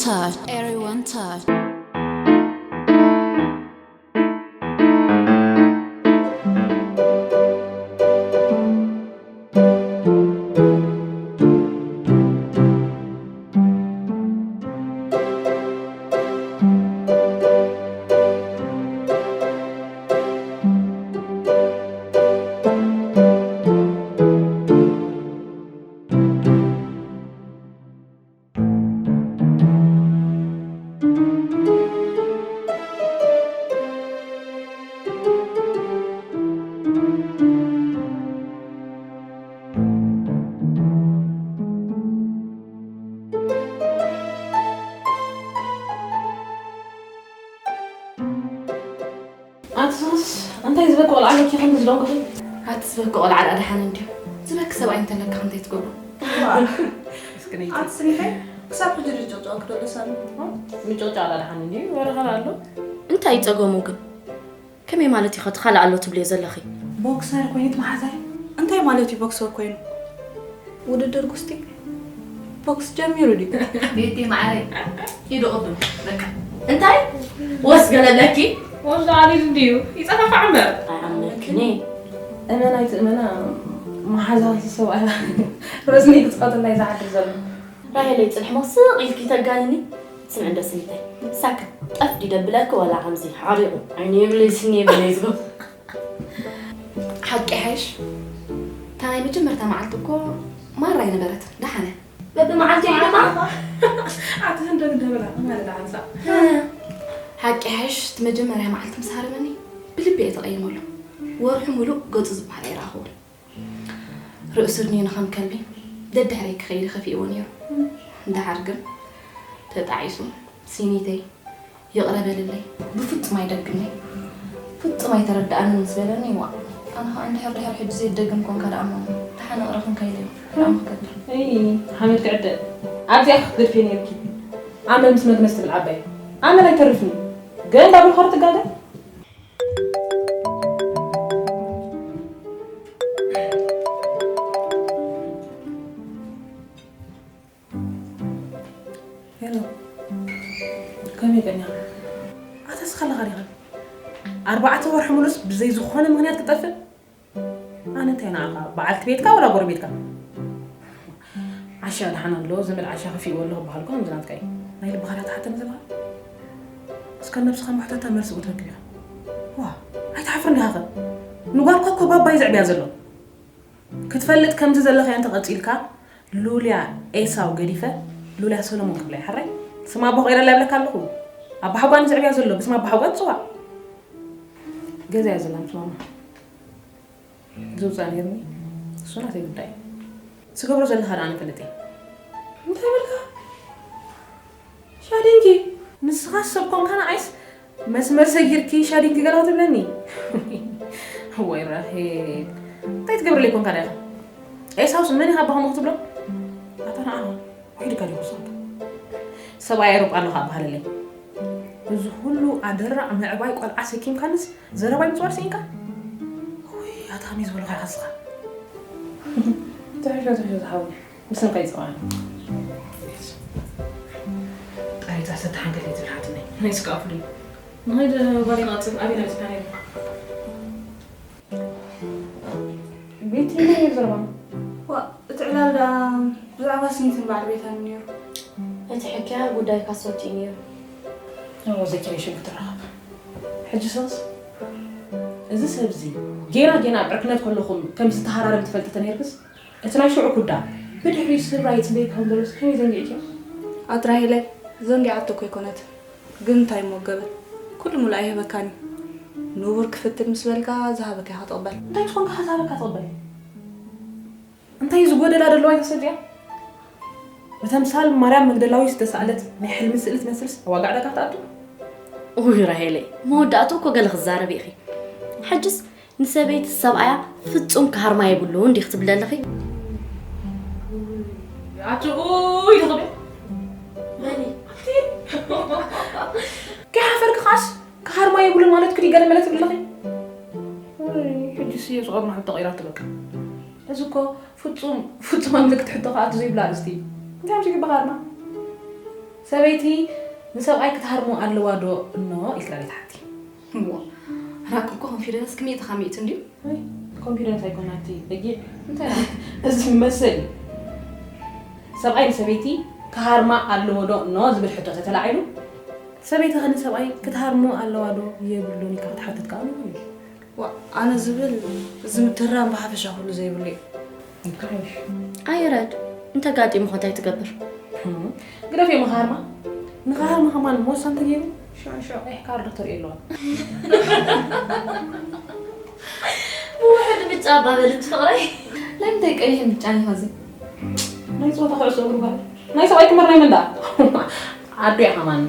Touch. Everyone touch. ኣትስስ እንታይ ዝበኪ ቆልዓ ኣለኪ ከም ዝደንኩኺ? ኣቲ ዝበኪ ቆልዓ ደኣ ደሓን እንድዩ። ዝበኪ ሰብኣይ እንተለካ እንታይ ትገብሩ? ኣቲ ስኒተይ ክሳብ ሕጂ ድጭቅጭቅ ክደለሳሉ። ምጭቅጫቅ ደኣ ደሓን እንድዩ። ወረ ካልእ ኣሎ? እንታይ ጸገሙ ግን? ከመይ ማለት እዩ ኸቲ ካልእ ኣሎ ትብልዮ ዘለኺ? ቦክሰር ኮይኑት መሓዛይ? እንታይ ማለት እዩ ቦክሰር ኮይኑ? ውድድር ጉስጢ ቦክስ ጀሚሩ ድዩ? ቤቴ ማዓረይ ኢዱ ቅድም በቃ እንታይ ወስ ገለለኪ? ወስ ኣሊል እንድዩ ይጸፋፋዕ እምበር። ኣይኣምነክኒ። እመና ኣይትእመና መሓዛ ሰብኣያ ረስኒ ግጽፋት እንታይ ዝሓድር ዘሎ። ራሄለይ ጽንሕሞ ስቕ ኢልኪ ተጋንኒ። ስምዒ እንዶ ስኒተይ ሳክ ጠፍ ዲደብለኪ ወላ ከምዚ ሓሪቑ ዓይኒ ይብለይ ስኒ ይብለይ ዝጎ ሓቂ ሓይሽ እታ ናይ መጀመርታ መዓልቲ እኮ ማራ ኣይነበረት ደሓነ በብመዓልቲ እዩ ድማ ኣቲ ህንዶ ግደበላ ማለት ዓንሳ ሓቂ ሓይሽ እቲ መጀመርያ መዓልቲ ምስ ሃረመኒ ብልቢ እየ ተቐይመሉ ወርሑ ሙሉእ ገጹ ዝበሃል ኣይረኣኽዎን ርእሱ እድንዩ ንኸም ከልቢ ደድሕረይ ክኸይድ ከፊእዎ ነይሩ። ደሓር ግን ተጣዒሱ ሲኒተይ ይቕረ በልለይ ብፍጹም ኣይደግምኒ ፍጹም ኣይተረድኣንን ምስ በለኒ ዋእ ኣነ ኸዓ እንድሕር ድሕር ሕጂ ዘይትደግም ኮንካ ደኣ እሞ ደሓን እቕረ ኮንካ ኢለዮ ደኣ እሞ ክገብር። እይ ሓመድ ክዕደ ኣብዚኣ ክትገድፍዮ ነይርኪ ኣመል ምስ መግነዝ ትብል ዓባይ ኣመል ኣይተርፍን እዩ ገንዳ ብልኾር ትጋገ ሄሎ ከመይ ቀኛ ኣታ ስኻ ኣለኻ ዲኻ ኣርባዕተ ወርሒ ሙሉስ ብዘይ ዝኾነ ምኽንያት ክጠፍእ ኣነ እንታይ ንዓኻ በዓልቲ ቤትካ ወላ ጎረቤትካ ዓሻ ደሓን ኣሎ ዘመድ ዓሻ ከፊእዎ ኣሎ ክበሃል እኮ ከምዚ ናትካ እዩ ናይ ልብኻ ዳተሓተኒ ዘለኻ እስከ ነብስኻ ምሕተታ መልሲ ክትረክብ ኢኻ ዋ ኣይትሓፍርን ዲኻ ከ ንጓልካ እኮ ባባ እዩ ዘዕብያ ዘሎ ክትፈልጥ ከምዚ ዘለኽያ እንተቐጺልካ ሉልያ ኤሳው ገዲፈ ሉልያ ሰሎሞን ክብላ እየ ሕራይ ስማ ኣቦ ቀይረላ ይብለካ ኣለኹ ኣባሓጓ ንዘዕብያ ዘሎ ብስማ ኣባሓጓ ትፅዋዕ ገዛ እያ ዘላ ምስ ማማ ዝውፃእ ነይርኒ እሱ ናተይ ጉዳይ እዩ ትገብሮ ዘለኻ ደኣ ንፈልጥ እየ እንታይ በልካ ሻዲንኪ ንስኻ ሰብ ኮንካ ንዓይስ መስመር ሰጊርኪ ሻዲንኪ ገላ ትብለኒ ወይ ራሄል እንታይ ትገብርለይ ኮንካ ዳኢኻ ኤሳውስ መን ኢኻ ኣባኻ ክትብሎ ኣታ ንዓኻ ውሒድካ ዲኹ ሰንካ ሰብኣይ ኣውሮጳ ኣለኻ ኣባሃለለይ እዚ ኩሉ ኣደራዕ ምዕባይ ቆልዓ ሰኪምካንስ ዘረባይ ምፅዋር ስኢንካ ወይ ኣታ ከመይ ዝበሉኻ ኢኻ ንስኻ ትሕሾ ትሕሾ ዝሓወይ ብስምካ ይፅዋዕ ጣይታ ሰተሓንከት ይትብልሓትኒ ናይ ስካፉ ድዩ ንኸይድ ጓል ይቐፅል ኣበይ ናይ ስታኔ ቤት ይዘረባ እቲ ዕላል ዳ ብዛዕባ ስኒትን በዓል ቤታን ነይሩ እቲ ሕክያ ጉዳይ ካሶት እዩ ነይሩ ዘኪረሽን ክትረኸብ ሕጂ ሰስ እዚ ሰብ እዚ ጌና ጌና ኣብ ዕርክነት ከለኹም ከም ዝተሃራረም ትፈልጢ ተነይርክስ እቲ ናይ ሽዑ ኩዳ ብድሕሪኡ ስብራ ይጽበይ ክኸውን ዘሎስ ከመይ ዘንጊዕኪ? ኣትራሂለ ዘንጊዓቶ እኮ ኣይኮነትን። ግን እንታይ እሞ ገበን? ኩሉ ሙሉእ ኣይህበካን እዩ። ንቡር ክፍትን ምስ በልካ ዝሃበካ ኢኻ ትቕበል። እንታይ ምስ ኮንካ ኢኻ ዝሃበካ ትቕበል? እንታይ እዩ ዝጎደላ ደለዋ ኣይተሰዲያ? ብተምሳል ማርያም መግደላዊት ዝተሳእለት ናይ ሕልሚ ስእሊ ትመስልስ ኣዋጋዕዳካ ክትኣቱ? ውይ ራሄለይ መወዳእቱ እኮ ገለ ክዛረብ ኢኺ። ሕጅስ ንሰበይቲ ሰብኣያ ፍጹም ክሃርማ የብሉን ዲኺ ትብሊ ኣለኺ? ኣቲ ኡይ ትኽብል መኒ? ኣቲ ከይሓፈርኪ ከዓስ ክሃርማ የብሉን ማለት ክዲ ገለ መለ ትብሊ ኣለኺ? ውይ ሕጂ ስየ ዝቐርና ሕቶ ቀይራ ትበቃ። እዚ እኮ ፍጹም ፍጹም ኣምልክቲ ሕቶ ከኣቱ ዘይብላ ኣርእስቲ እዩ። እንታይ ኣምሲኪ ብኻርማ? ሰበይቲ ንሰብኣይ ክትሃርሞ ኣለዋ ዶ እኖ ኢልካ ዶ ትሓቲ? እሞ ራክ እኮ ኮንፊደንስ ክሚእቲ ካብ ሚእቲ እንድዩ። ኮንፊደንስ ኣይኮናቲ በጊዕ። እንታይ ደኣ? እዚ መሰል እዩ። ሰብኣይ ንሰበይቲ ክሃርማ ኣለዎ ዶ እኖ ዝብል ሕቶ ተተላዒሉ፣ ሰበይቲ ከ ንሰብኣይ ክትሃርሞ ኣለዋ ዶ የብሉን ኢልካ ክትሓትት ከኣ ንኽእል እዩ። ዋ፣ ኣነ ዝብል እዚ ምትህራም ብሓፈሻ ኩሉ ዘይብሉ እዩ። ይካይሽ። ኣይረድ እንተጋጢሙ ኸ እንታይ ትገብር? ግደፍ እዮም ንኽሃርማ። ንኽሃርማ ከማን መወሰን ተገይሩ ሽዑ ሽዑ ቀይሕ ካርድ ተርኢ ኣለዋ። ብውሕድ ብጫ ኣባበልት ፍቕረይ። ለምንታይ ቀይሕን ብጫን ኢኻ እዚ? ናይ ፀወታ ኩዕሶ እግሪ ጓል ናይ ሰብኣይ ክመር ናይ መን ደኣ? ዓዱ እያ ከማን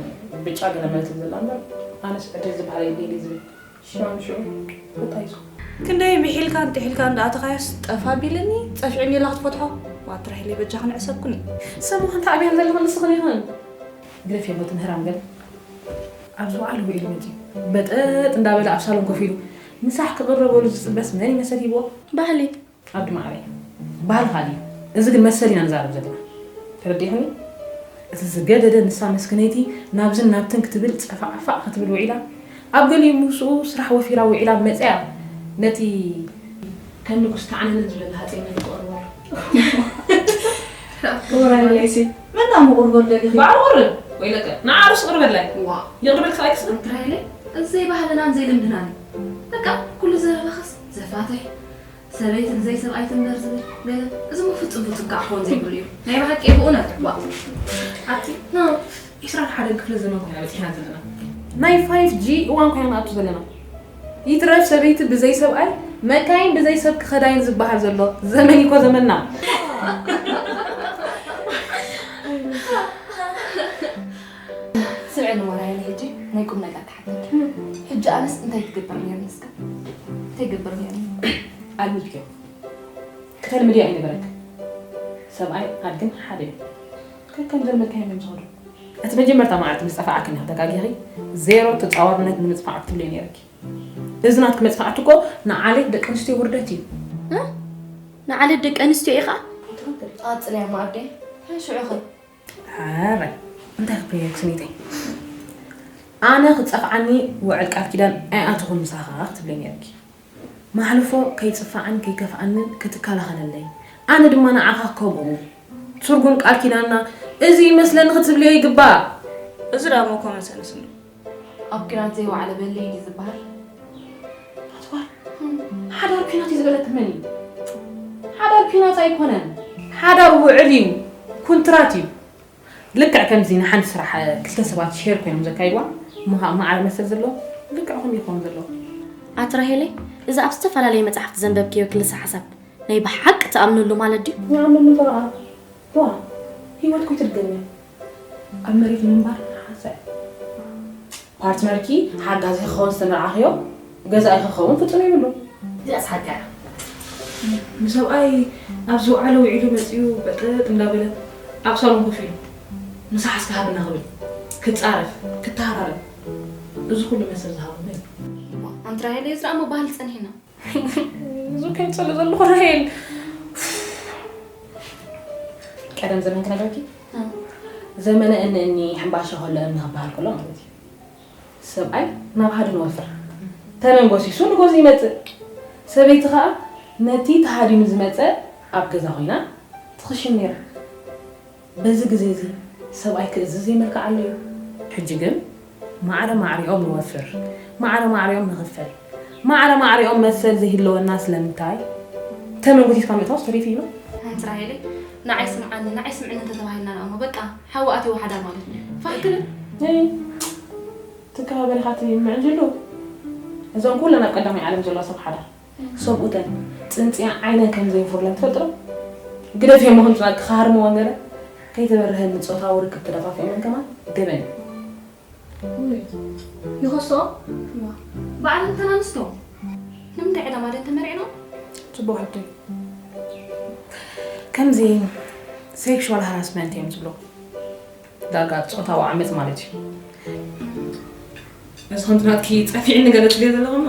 ብጫ ገለ መልቲ ዘላ እምበር ኣነስ ዕድል ዝበሃል የብለይን ዝብል ሽዑ ሽዑ ተጣይሱ። ክንደይ ምሒልካን ጥሒልካን እንዳኣተኻዮስ ጠፍ ኣቢልኒ ጸፊዑኒ ኢላ ክትፈትሖ። ዋትራ ሄለይ በጃኽን ዕሰብኩኒ። ሰሙ ሓንቲ ኣብያን ዘለኽን ንስኽን ኢኽን። ግደፍዮ በቲ ምህራም ገለ ኣብ ዝወዓለ ውዒሉ መፂኡ በጠጥ እንዳበለ ኣብ ሳሎን ኮፍ ኢሉ ምሳሕ ክቕረበሉ ዝፅበስ መን ይመሰል ሂብዎ? ባህሊ ኣዱ ማዕረይ ባህልኻ ድዩ? እዚ ግን መሰል ኢና ንዛረብ ዘለና። ተረዲእኽኒ? እቲ ዝገደደ ንሳ መስክነይቲ ናብዝን ናብትን ክትብል ጸፋዕፋዕ ክትብል ውዒላ ኣብ ገሊኡ ምስኡ ስራሕ ወፊራ ውዒላ መጸያ ነቲ ከም ንጉስ ተዓነንን ዝበለ ሃጸይ መን ትቐርቦ ኣሎ። ክቡር ኣለይሲ መና ምቑርበል ደሊኺ ባዕሉ ቅርብ ወይለቀ ንዓሩስ ቅርበላይ ዋ ይቕርበልክ ሰብኣይ ክስእ እንትራይለ እዚ ዘይባህልናን ዘይልምድናን እዩ በቃ ኩሉ ዘረባኸስ ዘፋትሕ ሰበይትን ዘይሰብኣይትን እምበር ዝብል ገለ እዚ እሞ ፍጹም ፍጹም ከዓ ክኾን ዘይብሉ እዩ ናይ ብሓቂ ብእውነት ዋ ኣቲ ዒስራን ሓደን ክፍለ ዘመን ኮይና በፂሕና ዘለና ናይ ፋይፍ ጂ እዋን ኮይና ንኣቱ ዘለና ይትረፍ ሰበይቲ ብዘይ ሰብኣይ መካይን ብዘይ ሰብ ክኸዳይን ዝበሃል ዘሎ ዘመን ይኮ ዘመንና ስምዕኒ ሞራይኒ ሕጂ ናይ ቁም ነገር ክሓተኪ ሕጂ ኣነስ እንታይ ትገብር ነይርኒ እስከ እንታይ ትገብር ነይርኒ ኣልምድክዮ ክተልምድዮ ኣይነበረክ ሰብኣይ ኣድግን ሓደ እዩ ከከም ዘልመድካዮም እዮም ዝኸዱ እቲ መጀመርታ መዓልቲ ምስ ጠፋኣክን ኢኺ ተጋጊኺ ዜሮ ተፃዋርነት ንምፅፋዕ ክትብልዮ ነይረኪ እዚ ናትኪ መፅፋዕቲ እኮ ንዓሌት ደቂ ኣንስትዮ ውርደት እዩ ንዓሌት ደቂ ኣንስትዮ ኢኻ ኣፅልያ ማኣደይ ሽዑ ኸ ኧረ እንታይ ክትብለኒ ክስኒተይ ኣነ ክፀፍዓኒ ውዕል ቃል ኪዳን ኣይኣተኹን ምሳኻ ክትብለኒ ነርኪ ማሕልፎ ከይፅፋዕን ከይከፍኣንን ክትከላኸለለይ ኣነ ድማ ንዓኻ ከምኡ ትርጉም ቃል ኪዳንና እዚ ይመስለኒ ክትብልዮ ይግባእ እዚ ዳሞ ኮመን ሰንስ እንዶ ኣብ ኪዳን ዘይወዓለ በሊ ድዩ ዝበሃል ኣትዋር ሓዳር ኪናት እዩ ዝበለክ መን እዩ ሓዳር ኪናት ኣይኮነን ሓዳር ውዕል እዩ ኩንትራት እዩ ልክዕ ከምዚ ንሓንቲ ስራሕ ክልተ ሰባት ሼር ኮይኖም ዘካይድዋ ምሃብ ማዕረ መሰል ዘለዎ ልክዕ ከምኡ ይኸውን ዘለዎ ኣቲ ራሄለይ እዚ ኣብ ዝተፈላለየ መጻሕፍቲ ዘንበብክዮ ክልሰ ሓሳብ ናይ ብሓቂ ትኣምነሉ ማለት ድዩ? ይኣምነሉ እምበር ዋ ህይወት እኮ ኣይትድገምን እያ ኣብ መሬት ምንባር ሓንሳእ ፓርትነርኪ ሓጋዚ ክኸውን ዝተመርዓኽዮ ገዛኢ ክኸውን ፍጹም የብሉን። እዚኣስ ሓቂ እያ። ንሰብኣይ ኣብ ዝወዓለ ውዒሉ መጺኡ በጠጥ እንዳበለ ኣብ ሳሎን ኮፍ ኢሉ ምሳሕ እስከ ሃብና ክብል ክጻረፍ ክተሃራረብ እዚ ኩሉ መሰል ዝሃቦ መን እዩ? ኣንቲ ራሄል እዚ ደኣ እሞ ባህሊ ጸኒሕና። እዚ ከይጸሉ ዘለኹ ራሄል ቀደም ዘመን ክነግረኪ ዘመነ እኒ እኒ ሕምባሻ ከሎ እምኒ ክበሃል ከሎ ማለት እዩ። ሰብኣይ ናብ ሃድን ወፍር ተመንጎሲሱ ንጎዚ ይመፅእ። ሰበይቲ ከዓ ነቲ ተሃዲኑ ዝመፀ ኣብ ገዛ ኮይና ትኽሽን ነይራ። በዚ ግዜ እዚ ሰብኣይ ክእዝዝ የመልክዓለዩ። ሕጂ ግን ማዕረ ማዕሪኦም ንወፍር፣ ማዕረ ማዕሪኦም ንኽፈል፣ ማዕረ ማዕሪኦም መሰል ዘይህለወና ስለምንታይ? ተመንጎሲስካ ምእታውስ ተሪፉ እዩ። ሓንቲ ራሄለይ ንዓይ ስምዓኒ ንዓይ ስምዕኒ እንተተባሂልና ንኣሞ በቃ ሓዊ ኣትዩ ሓዳር ማለት እዩ ፋሕ ክብል ትከባበሪ ኢኻ እቲ ምዕንጅሉ እዞም ኩለን ኣብ ቀዳማይ ዓለም ዘለዋ ሰብ ሓዳር ሰብኡተን ጽንጽያ ዓይነን ከም ዘይንፍርለን ትፈልጢ ዶ? ግደፍዮ እሞ ክምጽኣኪ ክሃርምወን ገለ ከይተበርሀኒ ጾታዊ ርክብ ተደፋፊኦመን ከማን ገበን እዩ። ይኸስኦ ባዕለን እተን ኣንስቶ ንምንታይ ዕላማ ደን ተመርዒኖም? ጽቡቕ ሕቶ እዩ። ከምዚ ሴክሹዋል ሃራስመንት እዮም ዝብሎ። ዳጋ ጾታዊ ዓመጽ ማለት እዩ። እዚ ከምቲ ናትኪ ጸፊዕኒ ገለ ትብልዮ ዘለኹ እሞ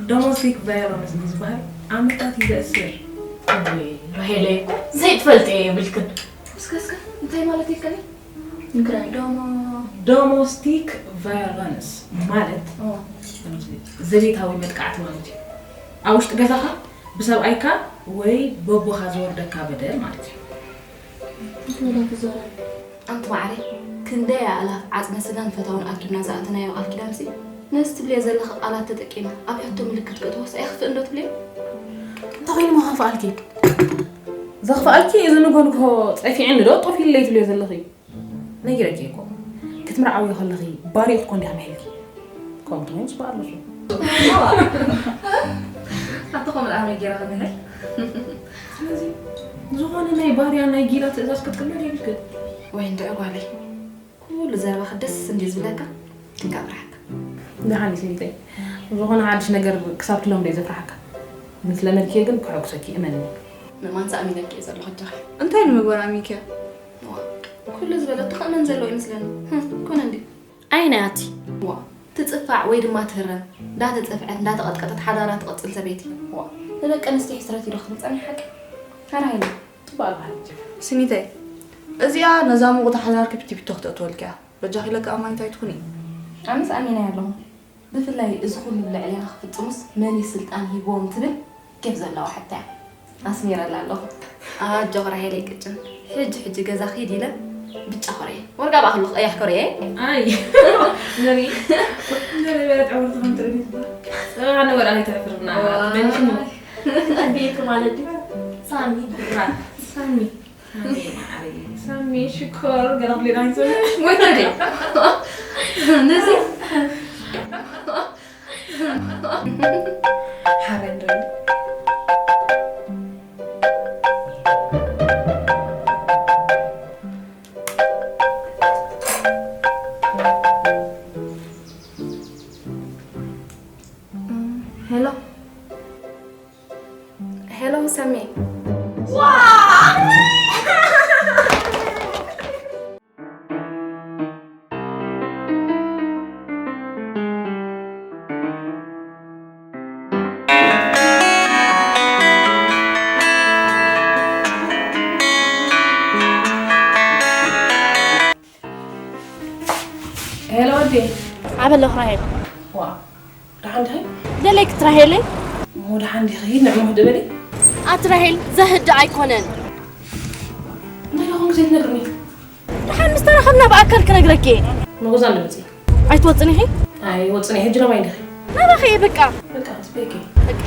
ዶሞስቲክ ቫዮለንስ ንዝበሃል ዓመታት እዩ ዘእስር። እወይ ራሄለይ እኮ ዘይትፈልጥዮ የብልክን። እስከ እስከ እንታይ ማለት ኢልክኒ? ምክራይ ዶሞ ዶሞስቲክ ቫዮለንስ ማለት ዘቤታዊ መጥቃዕቲ ማለት እዩ። ኣብ ውሽጢ ገዛኻ ብሰብኣይካ ወይ በቦኻ ዝወርደካ በደል ማለት እዩ። ኣንቲ ማዕረይ፣ ክንደይ ኣእላፍ ዓጽመ ስጋን ፈታውን ኣኪብና ዝኣተናዮ ቃል ኪዳንሲ፣ ነዚ ትብልዮ ዘለኺ ቃላት ተጠቂምና ኣብ ሕቶ ምልክት ከእትዎስ ኣየኽፍእን ዶ ትብልዮ? እንታይ ኮይኑ ከኽፍኣልኪ? ዘኽፍኣልኪ እዚ ንጎንኮ ጸፊዕኒ ዶ ጦፍ ኢለይ ትብልዮ ዘለኺ? ነጊረኪ እኮ ክትምርዓዊ ከለኺ ባሪኽ ኮን ዲኻ ምሒልኪ? ከምኡ ትኾይኑ ጽቡቕ ኣለኹ። ኣቲ ከምኡ ደኣ ገይራ ከመይ ስለዚ ዝኾነ ናይ ባርያ ናይ ጊላ ትእዛዝ ክትቅበል የብልክን። ወይ እንድዒ ጓለይ፣ ኩሉ ዘረባኺ ደስ እንድዩ ዝብለካ። ክንጋብራሕካ ደሓን ስኒተይ፣ ዝኾነ ሓድሽ ነገር ክሳብ ትለምዶ እየ ዘፍርሓካ። ምስ ለመድክዮ ግን ከሐጉሰኪ እመንኒ። ምእማን ኣሚነኪ እየ ዘለኹ ኣጆኺ። እንታይ ንምግባር ኣሚንክያ? ኩሉ ዝበለቶ ከእመን ዘለዎ ይመስለኒ። ኮነ እንዲ ኣይ ናይ ኣቲ ዋ ትጽፋዕ ወይ ድማ ትህረም እንዳተጸፍዐት እንዳተቐጥቀጠት ሓዳራ ትቐጽል ሰበይቲ። ዋ ንደቂ ኣንስትዮ ሕስረት ኢዶ ክትብል ጸኒሕ ሓቂ። ሓራይና ጽባል ባህልቲ ስኒተይ፣ እዚኣ ነዛ ምቑታ ሓዳር ክብቲ ብቶ ክተእትወልክያ። በጃኺ ለካ ኣማኒት ኣይትኹኒ። ኣነስ ኣሚነ ኣለኹ። ብፍላይ እዚ ኩሉ ልዕሌኻ ክፍጽሙስ መን እዩ ስልጣን ሂብዎም ትብል ኬፍ ዘለዋ ሕቶ እያ። ኣስሚረላ ኣለኹ። ኣጆኺ ራሄለይ ቅጭን፣ ሕጂ ሕጂ ገዛ ኺድ ኢለ ብጫ ኮርየ። ወርቃ በኣኽሉ ክቕያሕ ኮርየ። ኣይ ንርኢ ንርኢ በለት ዕውርቲ ከም ትርኢ ጸባ ንወርኣ ኣይተሕፍርና። በንሽሙ ኣቤት ማለት ድዩ? ሳሚ ብራ ሳሚ ሳሚ ሽኮር ገና ክሌዳ ይዘለ ወይተደ ነዚ ሓበን ዶ ሄሎ ሄሎ ሳሚ ሄሎ ወዲ ዓበለኹ ራሄል ዋ ደሓን ዲኺ ደለይክ ትራሄለይ እሞ ደሓን ዲኺ ንዕሞ ክዲ በሊ ኣቲ ራሄል ዘህድእ ኣይኮነን እንታይ ደኹም ዘይትነግርኒ ደሓን ምስ ተራኸብና ብኣካል ክነግረኪ እየ ንጉዛ ኣለመፂ ኣይትወፅን ኢኺ ኣይወፅን እየ ሕጂ ናባይ ዲኺ ናባኺ እየ በቃ በቃ ፅበይኪ በቃ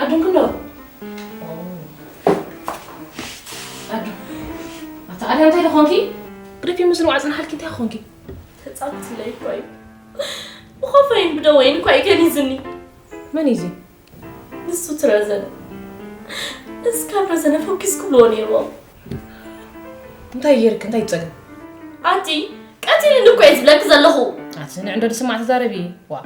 ኣዱ ክንዶ ኣዱ ኣታ ኣድያ እንታይ ደኾንኪ ግደፊ ምስሉ ኣጽናሓልኪ እንታይ ኾንኪ ተጻብትለይ እኮ እዩ ብኾፈይን ብደወይን እኮ እዩ ገኒዝኒ መን እዩ ንሱ ትረዘነ እስካብ ረዘነ ፈኪስ ክብልዎ ነይርዎም እንታይ ጌርክ እንታይ ጸገም ኣቲ ቀቲልኒ እኮ እየ ዝብለኪ ዘለኹ ኣቲ ንዕንዶ ዝስማዕ ተዛረቢ ዋ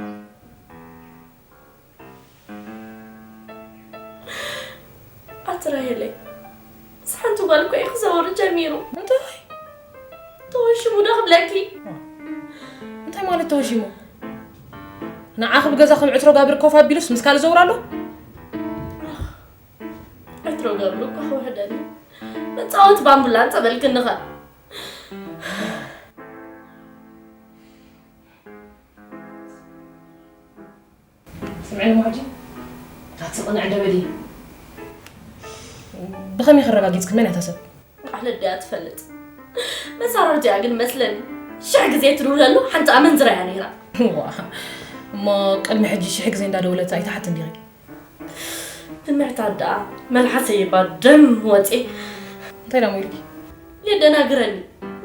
ኣቲ ራሄለይ ምስ ሓንቲ ጓል እኮ እዩ ክዘውር ጀሚሩ እንታይ ተወሽሙ ዶ ክብለኪ እንታይ ማለት ተወሽሙ ንዓኺ ብገዛ ከም ዕትሮ ጋብር ኮፍ ኣቢሉስ ምስ ካልእ ዘውር ኣሎ ዕትሮ ጋብር እኮ ክውሕደኒ መፃወቲ ባምቡላን ፀበልክን ንኸ ስምዕኒ ማጂ ኣቲ ቅንዕ ደበሊ ብኸመይ ከረጋጊፅክን መን እያ እታ ሰብ ቃል ኣደያ ትፈልጥ መሳርርቲኣ ግን መስለኒ ሽሕ ግዜ ትድውለሉ ሓንቲ ኣመንዝራ እያ ነይራ ዋ እሞ ቅድሚ ሕጂ ሽሕ ግዜ እንዳደወለት ኣይትሓትን ዲኺ ትምሕታ ኣደኣ መልሓሰይ እባ ደም ወፅየ እንታይ ደሞ ኢልኪ የደናግረኒ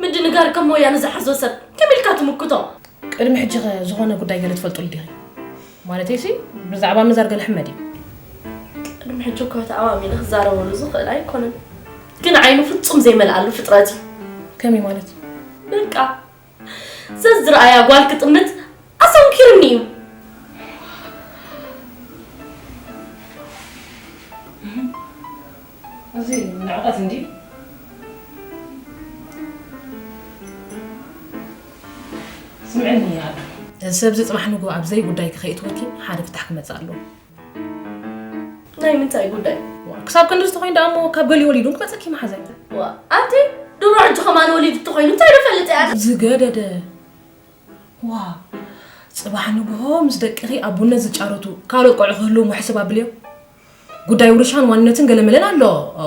ምድንጋር ከም ሞያ ንዝሓዞ ሰብ ከመይ ኢልካ ትምክቶ ቅድሚ ሕጂ ኸ ዝኾነ ጉዳይ ገለ ትፈልጡሉ ዲኺ? ማለተይሲ ብዛዕባ ምዛር ገለ ሕመድ እዩ። ቅድሚ ሕጂ እኮ ተኣማሚነ ክዛረበሉ ዝኽእል ኣይኮነን። ግን ዓይኑ ፍጹም ዘይመልኣሉ ፍጥረት እዩ። ከመይ ማለት? በቃ፣ ዘዝረኣያ ጓል ክጥምት ኣሰንኪሩኒ እዩ። እዚ ንዕቐት እንዲ ስምዕኒ ኣሉ። እዚ ሰብዚ ጽባሕ ንግሆ ኣብ ዘይጉዳይኪ ከይእትወኪ ሓደ ፍታሕ ክመጽእ ኣለዎ። ናይ ምንታይ ጉዳይ? ዋ፣ ክሳብ ክንድዚ ተኾይኑ ደኣ እሞ ካብ ገሊኡ ወሊዱ ክመጸኪ መሓዛይ። ዋ፣ ኣቲ ድሮ ሕጂ ከማን ወሊዱ እንተኾይኑ እንታይ ዶ ፈልጥ እያ? ዝገደደ። ዋ፣ ጽባሕ ንግሆ ምስ ደቅኺ ኣብ ቡነት ዝጫረቱ ካልኦት ቆልዑ ክህልዉ ምሕስብ ኣብልዮ። ጉዳይ ውርሻን ዋንነትን ገለመለን ኣሎ። ኦ፣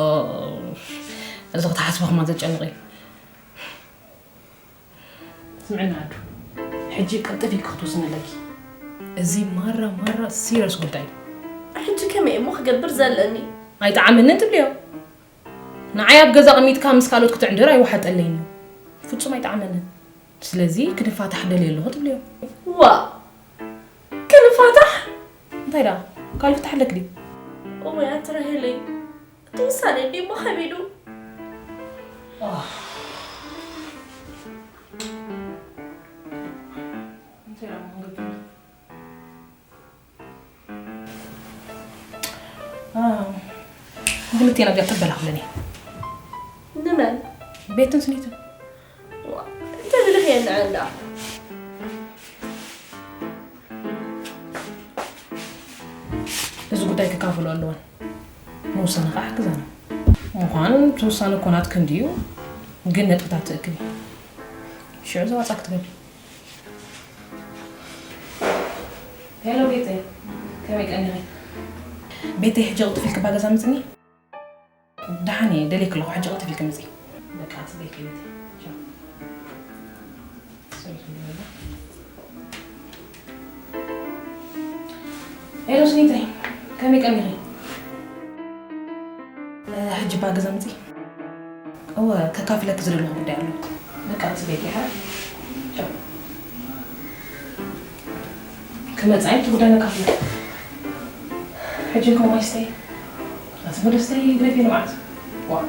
እዚ ክትሓስቢ ከማን ዘጨንቕ እዩ። ስምዕና ኣዱ፣ ሕጂ ቅልጥፍ ኢልኪ ክትውስኒ ኣለኪ። እዚ ማራ ማራ ሲሪየስ ጉዳይ እዩ። ሕጂ ከመይ እሞ ክገብር ዘለኒ? ኣይጠዓመንን ትብልዮ። ንዓይ ኣብ ገዛ ኣቐሚጥካ ምስ ካልኦት ክትዕንድር ኣይወሓጠለይን እዩ። ፍጹም ኣይጠዓመንን። ስለዚ ክንፋታሕ ደልየ ኣለኹ ትብልዮ። ዋ ክንፋታሕ እንታይ ደኣ ካልእ ፍታሕ ኣለኪ ድዩ? እዋይ ኣቲ ራሄለይ እቲ ውሳነ እንዲሞ ከቢዱ። እንታይ ደኣ ክንገብር? ክልቴና ቢያ ተበላኽለኒ። ንመን? ቤትን ስኒትን። እንታይ ብልኽየን ንዐን ደኣ? እዚ ጉዳይ ክካፈሉ ኣለወን። ንውሳነ ከዓ ሕግዛና። ምዃን እቲ ውሳነ እኮ ናትኪ እንድዩ፣ ግን ነጥብታት ትእክቢ። ሽዑ ዘዋፃ ክትገብሪ። ሄሎ ቤተይ፣ ከመይ ቀኒኺ? ቤተይ፣ ሕጂ ቅልጥፍ ኢልኪ እባ ገዛ ምፅኒ። ደሓን እየ፣ ደልየኪ ኣለኹ፣ ሕጂ ቅልጥፍ ኢልኪ ምፂ። በቃ፣ ፅበይኪ ቤተይ። ቻው። ሄሎ ስኒተይ፣ ከመይ ቀኒኺ? ሕጂ እባ ገዛ ምፂ። እወ፣ ከካፍለኪ ዝደለኹ ጉዳይ ኣሎ። በቃ፣ ጽበይ፣ ዲሓ። ቻው። ክመጽእ፣ እቲ ጉዳይ ነካፍለኪ። ሕጂ እንኮ ማይ ስተይ። ኣቲ በደስተይ፣ ግደፊ ንብዓት። ዋ።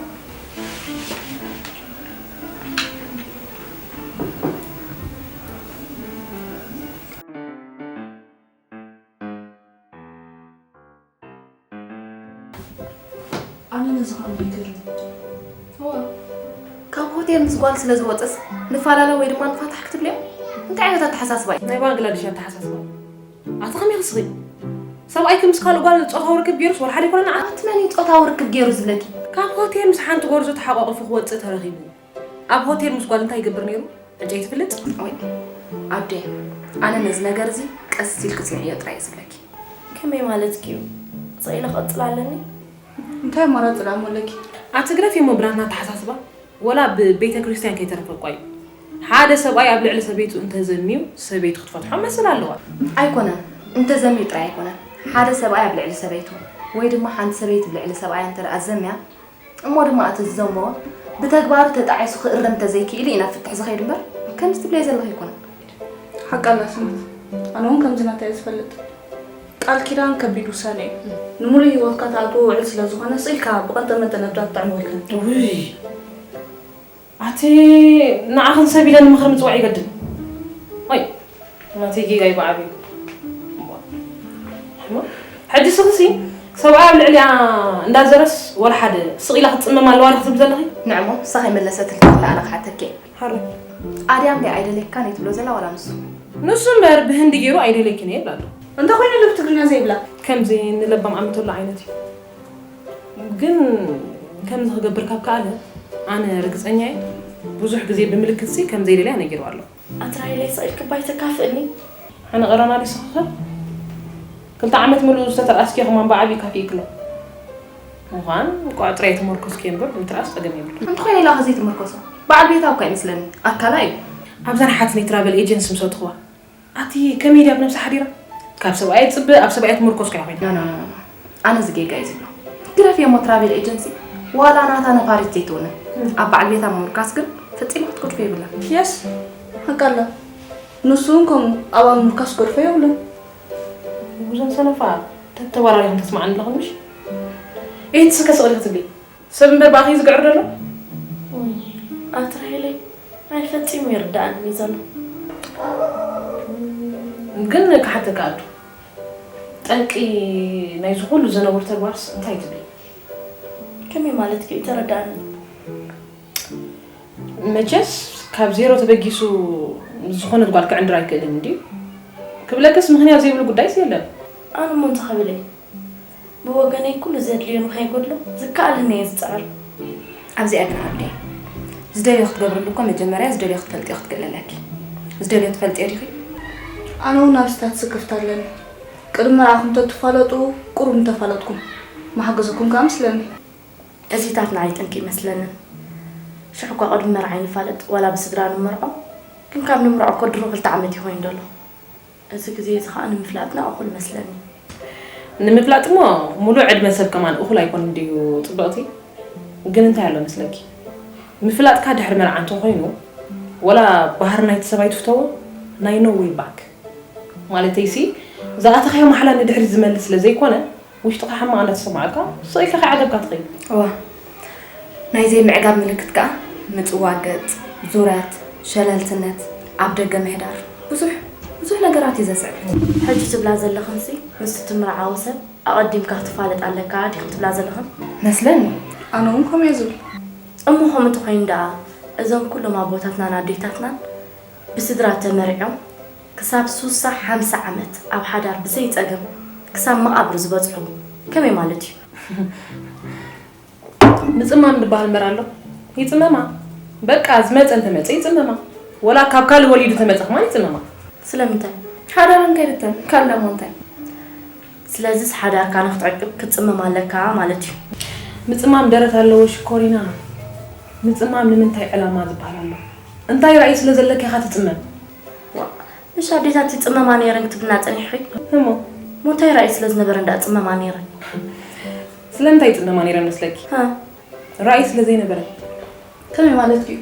ኣነ ነዚ ኸኣ ይገርም። እዋ፣ ካብ ሆቴል ምስ ጓል ስለ ዝወጸስ ንፈላለ ወይ ድማ ንፋታሕ ክትብልዮ? እንታይ ዓይነት ኣተሓሳስባ እዩ? ናይ ባንግላዴሽ ኣተሓሳስባ። ኣቲ ከመይ ክስኺ? ሰብኣይኪ ምስ ካልእ ጓል ጾታዊ ርክብ ገይሩስ ወላ ሓደ ኣይኮነን ንዓ? ኣቲ መን እዩ ጾታዊ ርክብ ገይሩ ዝብለኪ? ካብ ሆቴል ምስ ሓንቲ ጎርዞ ተሓቋቒፉ ክወጽእ ተረኺቡ። ኣብ ሆቴል ምስ ጓል እንታይ ይገብር ነይሩ? ዕንጨይቲ ይፍልጥ? ኦይ፣ ኣዴ፣ ኣነ ነዚ ነገር እዚ ቀስ ኢልኪ ጽንዕዮ ጥራይ እየ ዝብለኪ። ከመይ ማለትኪ እዩ? ስቕ ኢለ ክቕጽል ኣለኒ? እንታይ ኣማራጺ ደኣ እሞ ኣለኪ? ኣቲ ግደፊ እሞ ብናትና ኣተሓሳስባ፣ ወላ ብቤተ ክርስቲያን ከይተረፈ እኳ እዩ። ሓደ ሰብኣይ ኣብ ልዕሊ ሰበይቱ እንተዘምዩ፣ ሰበይቱ ክትፈትሖ መሰል ኣለዋ። ኣይኮነን፣ እንተዘምዩ ጥራይ ኣይኮነን። ሓደ ሰብኣይ ኣብ ልዕሊ ሰበይቱ ወይ ድማ ሓንቲ ሰበይቲ ብልዕሊ ሰብኣያ እንተ ደኣ ዘምያ፣ እሞ ድማ እቲ ዝዘሞ ብተግባሩ ተጣዒሱ ክእረም እንተዘይክኢሉ ኢና ፍትሕ ዝኸይድ እምበር ከምዚ ትብለዮ ዘለኺ ኣይኮነን። ሓቂ ኣላ ስኒት፣ ኣነ እውን ከምዚ ናተይ እየ ዝፈልጥ። ቃል ኪዳን ከቢድ ውሳነ እዩ። ንምሉእ ህይወትካ ትኣትዎ ውዕል ስለ ዝኾነ ስቕ ኢልካ ብቐንጠመንጠ ነብዳ ትጥዕሞ ኣይኮነን። ውይ ኣቲ ንዓኽን ሰብ ኢለ ንምኽሪ ምጽዋዕ ይገድል። ወይ ናተይ ጌጋ እዩ ብዓብዩ። ሕጂ ስኽሲ ሰብኣይ ኣብ ልዕሊኣ እንዳዘረስ ወላ ሓደ ስቕ ኢላ ክትጽመም ኣለዋ ዶ ክትብል ዘለኺ? ንዕሞ ንሳ ከይመለሰትልኪ ከላ ኣነ ክሓተኪ እየ። ሓረይ። ኣድያም ድያ ኣይደለካን እየ ትብሎ ዘላ ዋላ ንሱ? ንሱ እምበር ብህንዲ ገይሩ ኣይደለይክን እየ ይብላ ኣሎ። እንተኾይኑ ልብ ትግርኛ ዘይብላ። ከምዚ ንለባም ዓመት ኣሎ ዓይነት እዩ። ግን ከምዚ ክገብር ካብ ከኣለ ኣነ ርግጸኛ እየ ብዙሕ ግዜ ብምልክትሲ ከም ዘይደልያ ነጊርዋ ኣሎ። ኣትራይለይ ስቕ ኢልኪ እባ ኣይተካፍእኒ። ኣነ ቀረና ድዩ ስኽኸ? ክልተ ዓመት ምሉእ ዝተተርኣስኪ ከማን ብዓብዩ ካፊእክሎ። ምዃን እንቋዕ ጥራይ ተመርኮስኪ እምበር ምትርኣስ ጸገም የብሉን። እንተኾይነ ኢላ ከ ዘይትምርኮሶ በዓል ቤታ እኳ ይመስለኒ ኣካላ እዩ። ኣብዛ ንሓትነይ ትራቨል ኤጀንሲ ምስ ኣተኽዋ ኣቲ ከመይ ድያ ብነብሳ ሓዲራ? ካብ ሰብኣያ ትጽበ ኣብ ሰብኣያ ትምርኮስ እኮ እያ ኮይና። No no no no no ኣነ እዚ ጌጋ እዩ ዝብሎ። ግደፍዮ እሞ ትራቨል ኤጀንሲ ዋላ ናታ ነፋሪት ዘይትውንን ኣብ በዓል ቤታ ምምርካስ ግን ፈጺማ ክትገድፎ የብላን። Yes ሓቃ ኣላ። ንሱ እውን ከምኡ ኣብኣ ምምርካስ ክገድፎ የብሉን። እዘን ሰነፋ ተተባራሪኹም ተስማዕኒ ኣለኹም ምሽ? ኤት ስከ ስቕሊ ክትብሊ ሰብ እምበር ብኣኺ ዝግዕር ዘሎ? ኣትራይለይ ኣይ ፈጺሙ ይርዳእኒ ዘሎ። ግን ክሓተካ ኣዱ፣ ጠንቂ ናይዚ ኩሉ ዘነውር ተግባርስ እንታይ ትብል? ከመይ ማለት እዩ? ተረዳእኒ። መቸስ ካብ ዜሮ ተበጊሱ ዝኾነት ጓል ክዕንድር ኣይክእልን እንድዩ። ክብለክስ ምኽንያት ዘይብሉ ጉዳይስ የለን። ኣነ እሞ እንታይ ክብል እየ? ብወገነይ ኩሉ ዘድልዮ ንኸይጎድሎ ዝከኣለኒ እየ ዝጽዕር። ኣብዚኣ ግን ዓብደይ፣ ዝደልዮ ክትገብርሉ እኮ መጀመርያ ዝደልዮ ክትፈልጥዮ ክትክእሊ ኣለኪ። ዝደልዮ ትፈልጥዮ ዲኺ? ኣነ እውን ኣብ ስታት ስክፍታ ኣለኒ። ቅድሚ መርዓኹም ተትፋለጡ ቁሩብ ምተፋለጥኩም። ምሓገዘኩም ከኣ ምስለኒ። እዚታት ንዓይ ጠንቂ ይመስለንን። ሽሕ እኳ ቅድሚ መርዓ ይንፋለጥ ዋላ ብስድራ ንመርዖ፣ ግን ካብ ንምርዖ እኮ ድሮ ክልተ ዓመት እዩ ኮይኑ ዘሎ። እዚ ግዜ እዚ ኸኣ ንምፍላጥና እኹል መስለኒ። ንምፍላጥ እሞ ሙሉእ ዕድመ ሰብ ከማን እኹል ኣይኮን ድዩ ጽብቕቲ? ግን እንታይ ኣሎ መስለኪ? ምፍላጥካ ድሕሪ መርዓ እንተኾይኑ፣ ወላ ባህሪ ናይቲ ሰብኣይ ትፍተዎ፣ ናይ no way back። ማለተይሲ፣ ዝኣተኻዮ ማሕላ ንድሕሪት ዝመልስ ስለ ዘይኮነ፣ ውሽጥኻ ሕማቕ እንዳተሰማዓካ፣ ስቕ ኢልካ ከይዓገብካ ትኸይድ። እዋ፣ ናይ ዘይምዕጋብ ምልክት ከኣ ምጽዋር ገጽ፣ ዙረት፣ ሸለልትነት፣ ኣብ ደገ ምሕዳር፣ ብዙሕ፣ ብዙሕ ነገራት እዩ ዘስዕብ። ሕጂ ትብላ ዘለኽንሲ፣ ምስቲ ትምርዓዎ ሰብ ኣቐዲምካ ክትፋለጥ ኣለካ ዲኽን ትብላ ዘለኽን? መስለኒ። ኣነ እውን ከምኡ እየ ዝብል። እሞ ከምኡ እንተኾይኑ ደኣ፣ እዞም ኩሎም ኣቦታትናን ኣዴታትናን ብስድራ ተመሪዖም ክሳብ ሱሳ ሓምሳ ዓመት ኣብ ሓዳር ብዘይ ጸገም ክሳብ መቓብር ዝበጽሑ ከመይ ማለት እዩ? ምጽማም ዝበሃል እምበር ኣሎ? ይጽመማ። በቃ ዝመጸ እንተመጸ ይጽመማ። ወላ ካብ ካልእ ወሊዱ ተመጸ ከማን ይጽመማ። ስለምንታይ? ሓዳረን ከይብተን ካልእ ደሞ እንታይ? ስለዚስ ሓዳርካ ንክትዕቅብ ክትጽመም ኣለካ ማለት እዩ። ምጽማም ደረት ኣለዎ ሽኮሪና። ምጽማም ንምንታይ ዕላማ ዝበሃል ኣሎ? እንታይ ራእይ ስለ ዘለኪ ኢኻ ትጽመም? ዋ፣ ምሽ ኣዴታት ይጽመማ ነይረን ክትብልና ጸኒሕኺ? እሞ? እሞ እንታይ ራእይ ስለ ዝነበረን ደኣ ጽመማ ነይረን? ስለምንታይ ይጽመማ ነይረን መስለኪ? ሃ? ራእይ ስለ ዘይነበረን። ከመይ ማለትኪ እዩ?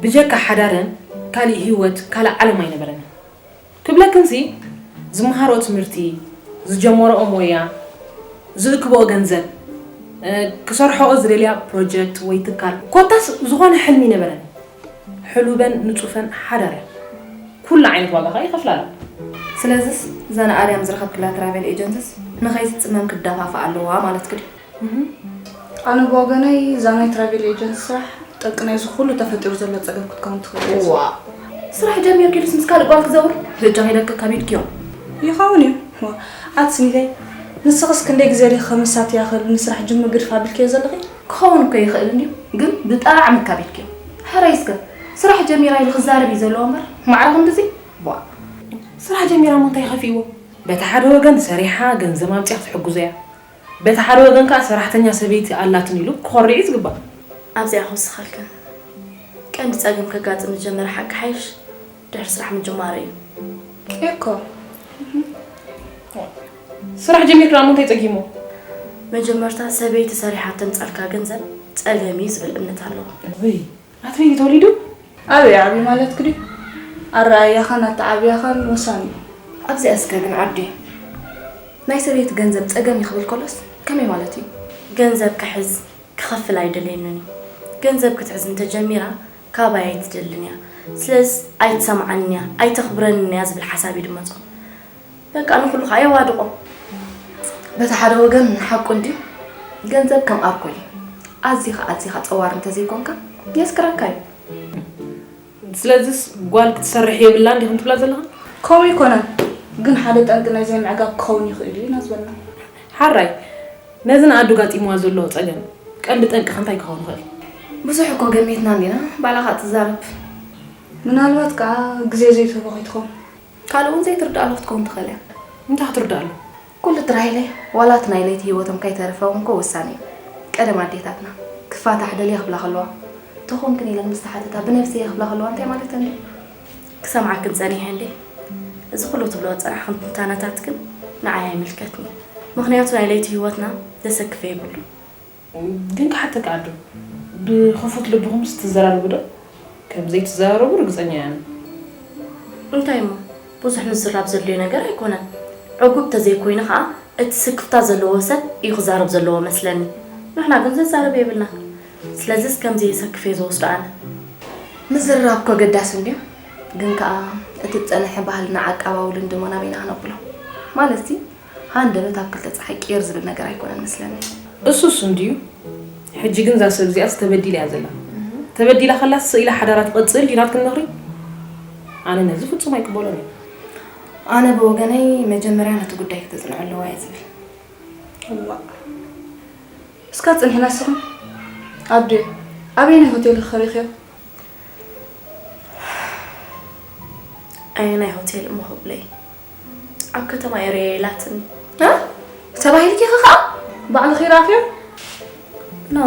ብጀካ ሓዳረን ካሊእ ህይወት፣ ካልእ ዓለም ኣይነበረንን። ክብለክንሲ፣ ዝመሃርኦ ትምህርቲ፣ ዝጀመርኦ ሞያ፣ ዝእክብኦ ገንዘብ፣ እ፣ ክሰርሕኦ ዝደልያ ፕሮጀክት ወይ ትካል፣ ኮታስ ዝኾነ ሕልሚ ነበረን። ሕሉበን ንጹፈን ሓዳር እያ። ኩሉ ዓይነት ዋጋ ኸኣ ይኸፍላ ኣለዋ። ስለዝስ፣ እዛ ንኣርያም ዝረኸብክላ ትራቨል ኤጀንትስ ንኸይትጽመም ክደፋፍኣ ኣለዋ ማለትኪ ድዩ? እህ። ኣነ ብወገነይ፣ እዛ ናይ ትራቨል ኤጀንሲ ስራሕ ጠንቂ ናይዚ ኩሉ ተፈጢሩ ዘሎ ጸገም ክትከውን ትኽእል እያ። ዋ፣ ስራሕ ጀሚርኪ ኢሉስ ምስ ካልእ ጓል ክዘውር? ህጃ ከይደቂ ካቢድኪዮ። ይኸውን እዩ። ዋ፣ ኣቲ ስኒተይ፣ ንስኽስ ክንደይ ግዜ ዲኺ ከምሳት ይኣኽል ንስራሕ ጅምር ግድፍ ኣቢልክዮ ዘለኺ? ክኸውን እኮ ይኽእል እንድዩ፣ ግን ብጣዕሚ ካቢድኪዮ። ሕራይ እስከ፣ ስራሕ ጀሚራ ኢሉ ክዛረብ እዩ ዘለዎ እምበር፣ ማዕረ ክንድዚ? ቧ። ስራሕ ጀሚራ እሞ እንታይ ከፊእዎ? በቲ ሓደ ወገን ሰሪሓ ገንዘብ ኣምጺኣ ክትሕግዞ እያ። በቲ ሓደ ወገን ከኣ ሰራሕተኛ ሰበይቲ ኣላትን ኢሉ ክኾርዕ እዩ ዝግባእ። ኣብዚኣ ክውስኸልክን። ቀንዲ ጸገም ከጋጥም ዝጀመረ ሓቂ ሓይሽ ድሕሪ ስራሕ ምጅማሩ እዩ። እኮ። ስራሕ ጀሚርካ እሞ እንታይ ጸጊሙ? መጀመርታ ሰበይቲ ሰሪሓ ተምጻልካ ገንዘብ ጸገም እዩ ዝብል እምነት ኣለዎ። ውይ፣ ኣቲ ቤቢ ተወሊዱ? ኣበይ ዓብዩ ማለትኪ ድዩ? ኣረኣእያኻን ኣተዓብያኻን ወሳኒ እዩ። ኣብዚ እስከ ግን ዓዲ ናይ ሰበይቲ ገንዘብ ጸገም እዩ ክብል ከሎስ ከመይ ማለት እዩ? ገንዘብ ክሕዝ ክኸፍል ኣይደለየንን እዩ። ገንዘብ ክትሕዝ እንተጀሚራ ካባይ ኣይትደልን እያ። ስለዚ ኣይትሰምዓንን እያ፣ ኣይተኽብረንን እያ ዝብል ሓሳብ እዩ ድመጾ። በቃ ንኹሉ ኸኣ የዋድቖ። በቲ ሓደ ወገን ሓቁ እንድዩ፣ ገንዘብ ከም ኣርኮል እዩ። ኣዚኻ ኣዚኻ ጸዋር እንተዘይኮንካ የስክረካ እዩ። ስለዚስ ጓል ክትሰርሕ የብላን ዲኹም ትብላ ዘለኹም? ከምኡ ኣይኮነን፣ ግን ሓደ ጠንቂ ናይ ዘይምዕጋብ ክኸውን ይኽእል እዩ ኢና ዝበልና። ሓራይ፣ ነዚ ንኣዱ ጋጢምዋ ዘሎ ጸገም ቀንዲ ጠንቂ ከ እንታይ ክኸውን ይኽእል? ብዙሕ እኮ ገሚትና እንዲና፣ ባዕላኻ ትዛረብ። ምናልባት ከኣ ግዜ ዘይትህቦ ከይትኸውን። ካልእ እውን ዘይትርድኣሉ ክትከውን ትኽእል እያ። እንታይ ክትርድኣሉ? ኩሉ ጥራይ ኢለ፣ ዋላ እቲ ናይ ለይቲ ህይወቶም ከይተረፈ እውን እኮ ውሳኔ እዩ። ቀደም ኣዴታትና፣ ክፋታሕ ደልየ ክብላ ከለዋ፣ ተኾንክን ኢለን ምስ ተሓተታ፣ ብነብሰይ እየ ክብላ ከለዋ እንታይ ማለተን ድዩ? ክሰምዓክን ጸኒሐ እንዴ? እዚ ኩሉ ትብሎ ዝጸናሕክን ትንታነታት ግን ንዓይ ኣይምልከትን'ዩ። ምኽንያቱ ናይ ለይቲ ህይወትና ዘሰክፍ የብሉን። ግን ክሓተካ ኣዱ፣ ብኽፉት ልብኹምስ ትዘራረቡ ዶ? ከም ዘይትዘራረቡ ርግጸኛ እየ ኣነ። እንታይ እሞ? ብዙሕ ምዝራብ ዘድልዮ ነገር ኣይኮነን። ዕጉብ ተዘይኮይኑ ኸኣ እቲ ስክፍታ ዘለዎ ሰብ እዩ ክዛረብ ዘለዎ መስለኒ። ንሕና ግን ዘዛርብ የብልናን። ስለዚስ ከም ዘየሰክፍ እየ ዝወስዶ ኣነ። ምዝርራብ እኮ ኣገዳሲ እንድዩ፣ ግን ከኣ እቲ ዝጸንሐ ባህልና ዓቃባዊ ልምዲ እሞ ናበይና ክነብሎ? ማለትሲ፣ ሃንደበት ኣብ ክልተ ጸሓይ ቅይር ዝብል ነገር ኣይኮነን መስለኒ። እሱስ እንድዩ። ሕጂ ግን እዛ ሰብ እዚኣስ ተበዲላ እያ ዘላ። ተበዲላ ከላስ ስኢላ ሓዳራ ትቐጽል ዲና ትክንኽሪ? ኣነ ነዚ ፍጹም ኣይቅበሎን እየ። ኣነ ብወገነይ መጀመርያ ነቲ ጉዳይ ክተጽንዖ ኣለዋ እየ ዝብል። እዋእ። እስካ ጽንሕና እስኹም። ኣደ፣ ኣበየናይ ሆቴል ኢኺ ከሪኽዮ? ኣየናይ ሆቴል እሞ ክብለይ? ኣብ ከተማ ኤርየ ኢላትኒ። እ? ተባሂልኪ ኢኺ ከኣ? ባዕልኺ ራእኽዮ? ኖ፣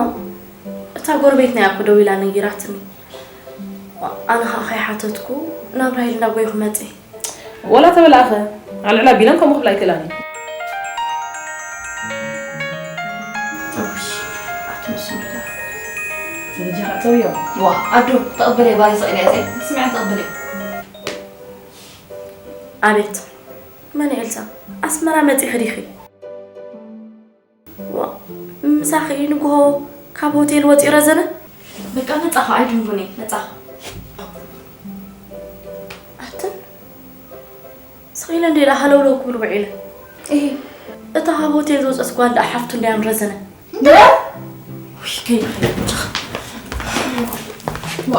እታ ጎረቤትና እያ እኮ ደዊላ ነጊራትኒ። ኣነ ከኣ ከይሓተትኩ ናብ ራሄል እንዳጎይኹ መጽየ። ወላ ተበላእኸ፣ ኣልዕል ኣቢለን ከምኡ ክብላ ኣይክእላን እየን። እውይ፣ ኣቱም ስምዒታ። በጃኻ እተውዮ። ዋ፣ ኣዶ፣ ተቐበልዮ፣ ባሪ ስቕ ኢለ እየ ዘይ-፣ ስምዒት ተቐበልዮ። ኣቤት፣ መን ኤልሳ? ኣስመራ መጺኺ ዲኺ? ዋ፣ ምሳኺ ንግሆ ካብ ሆቴል ወጺኡ ረዘነ? በቃ መጻኹ፣ ኣይድንጉን እየ፣ መጻኹ። ኣትን፣ ስቕ ኢለ እንደ ኢላ ሃለውለው ክብል ውዒለ። እሂ። እታ ካብ ሆቴል ዝወጸት ጓል ደኣ ሓፍቱ እንድያ ንረዘነ። እንደ? ውይ፣ ከይደ፣ ከይደ፣ ብቻ። ዋ።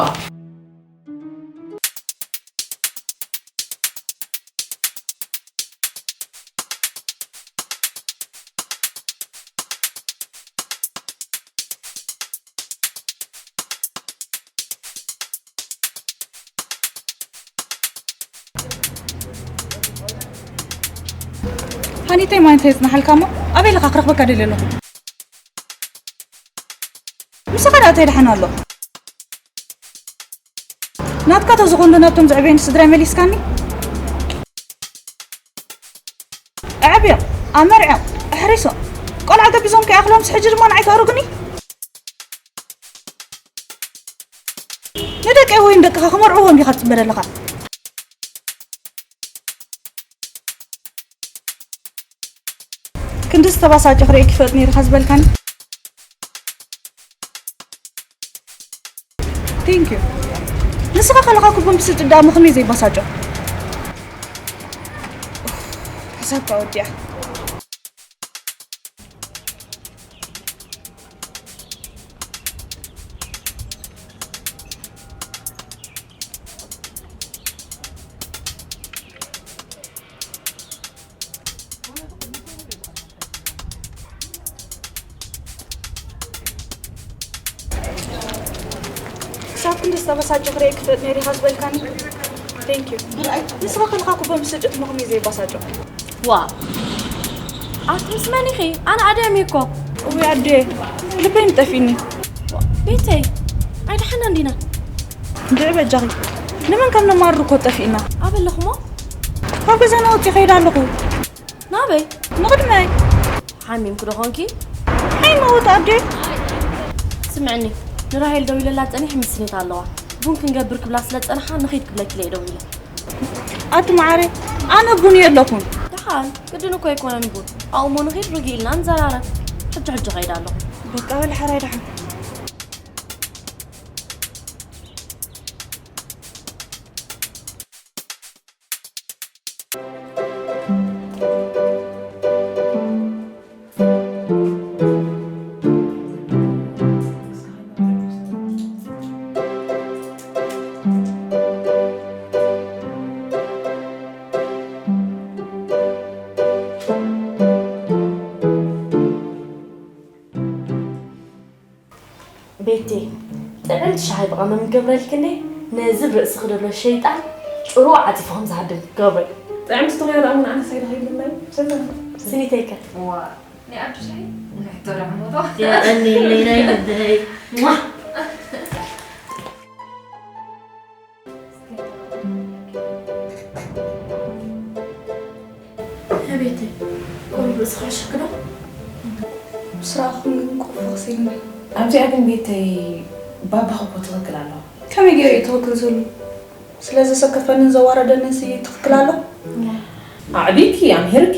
ሃኒተይ፣ ማይ እንታይ ይጽናሓልካ እሞ? ኣበይ ኣለኻ? ክረኽበካ ደልየ ኣለኹ። ምሳኻ ደኣ እንታይ ደሓን ኣሎ? ናትካ ተዝኾንዶ ናብቶም ዘዕበዩኒ ስድራይ መሊስካኒ? ኣዕብዮም፣ ኣመርዕዮም፣ ኣሕሪሶም፣ ቆልዓ ገቢዞም ከይኣኽሎምስ ሕጂ ድማ ንዓይ ተእርጉኒ? ንደቀይ ወይ ንደቅኻ ክመርዕዎም ዲኻ ትጽበ ዘለኻ? ክንድዚ ተባሳጭ ክርእየኪ ይፈልጥ ነይሩ ኢኻ ዝበልካኒ? Thank you። ንስኻ ከለኻ ኩቦ ምስጥ ደኣ እሞ ከመይ ዘይባሳጮ? ሓሳብካ ወዲኣ። ክሳብ ክንዲ ዝተበሳጨ ክርእየኪ ይፈልጥ ነይሩ ኢኻ ዝበልካኒ? Thank you። ንስኻ ከለኻ ኩቦ ምስ ስድት ምኽኒ ዘይባሳጨ። ዋ፣ ኣቲ ምስ መን ኢኺ? ኣነ ኣድያም እየ እኮ። እውይ ኣደ፣ ልበይ ንጠፊኒ። ቤተይ፣ ኣይደሓና እንዲና። እንድዒ በጃኺ፣ ንመን ከም ነማርር እኮ ጠፊእና። ኣበለኹሞ? ካብ ገዛና ወፂ ከይዳ ኣለኹ። ናበይ? ንቕድመይ። ሓሚምኪ ዶ ኾንኪ? ሓይመወት ኣደ። ስምዕኒ፣ ንራሄል ደዊለላ ጸኒሕ ምስኒት ኣለዋ። ቡን ክንገብር ክብላ ስለ ጸንሓ ንኺድ ክብለኪ ኢለ ደዊለ። ኣቲ መዓረ፣ ኣነ ቡን የለኹን። ደሓን፣ ግድን እኮ ኣይኮነን ቡን። ኣብኡ እሞ ንኺድ ርግእ ኢልና ንዘራረብ። ሕጂ ሕጂ ኸይድ ኣለኹ። በቃ በል ሓራይ ደሓን። ቤቴ፣ ጥዕምቲ ሻሂ ብቐመም ይገብረልኪ እንዴ? ነዚ ብ ርእስኺ ደሎ ሸይጣን ጭሩ ዓጺፉ ከም ዝሃድም ገብረ። ጥዕምቲ ተኾያ ደኣ እውን ኣነስ ኣይደኸይልናይ። ሰተና። ስኒተይከ? ዋ፣ ናይ ኣዱ ሻሂ? ናይ ሕቶ ደኣ ሞቶ። የቐንየለይ ናይ ልበይ። ሟ! ቤተይ፣ ቁሩብ ርእስኻ ይሸክዶ? ምስ ረኣኹም ግን ቁሩብ ፈኽሲልኒ። ኣብዚኣ ግን ቤተይ፣ ባባኺ እኮ ትኽክል ኣለዋ። ከመይ ገይሩ እዩ ትኽክል ዘሎ? ስለ ዘሰከፈንን ዘዋረደንን ሲ ትኽክል ኣሎ? ኣዕቢኪ፣ ኣምሂርኪ፣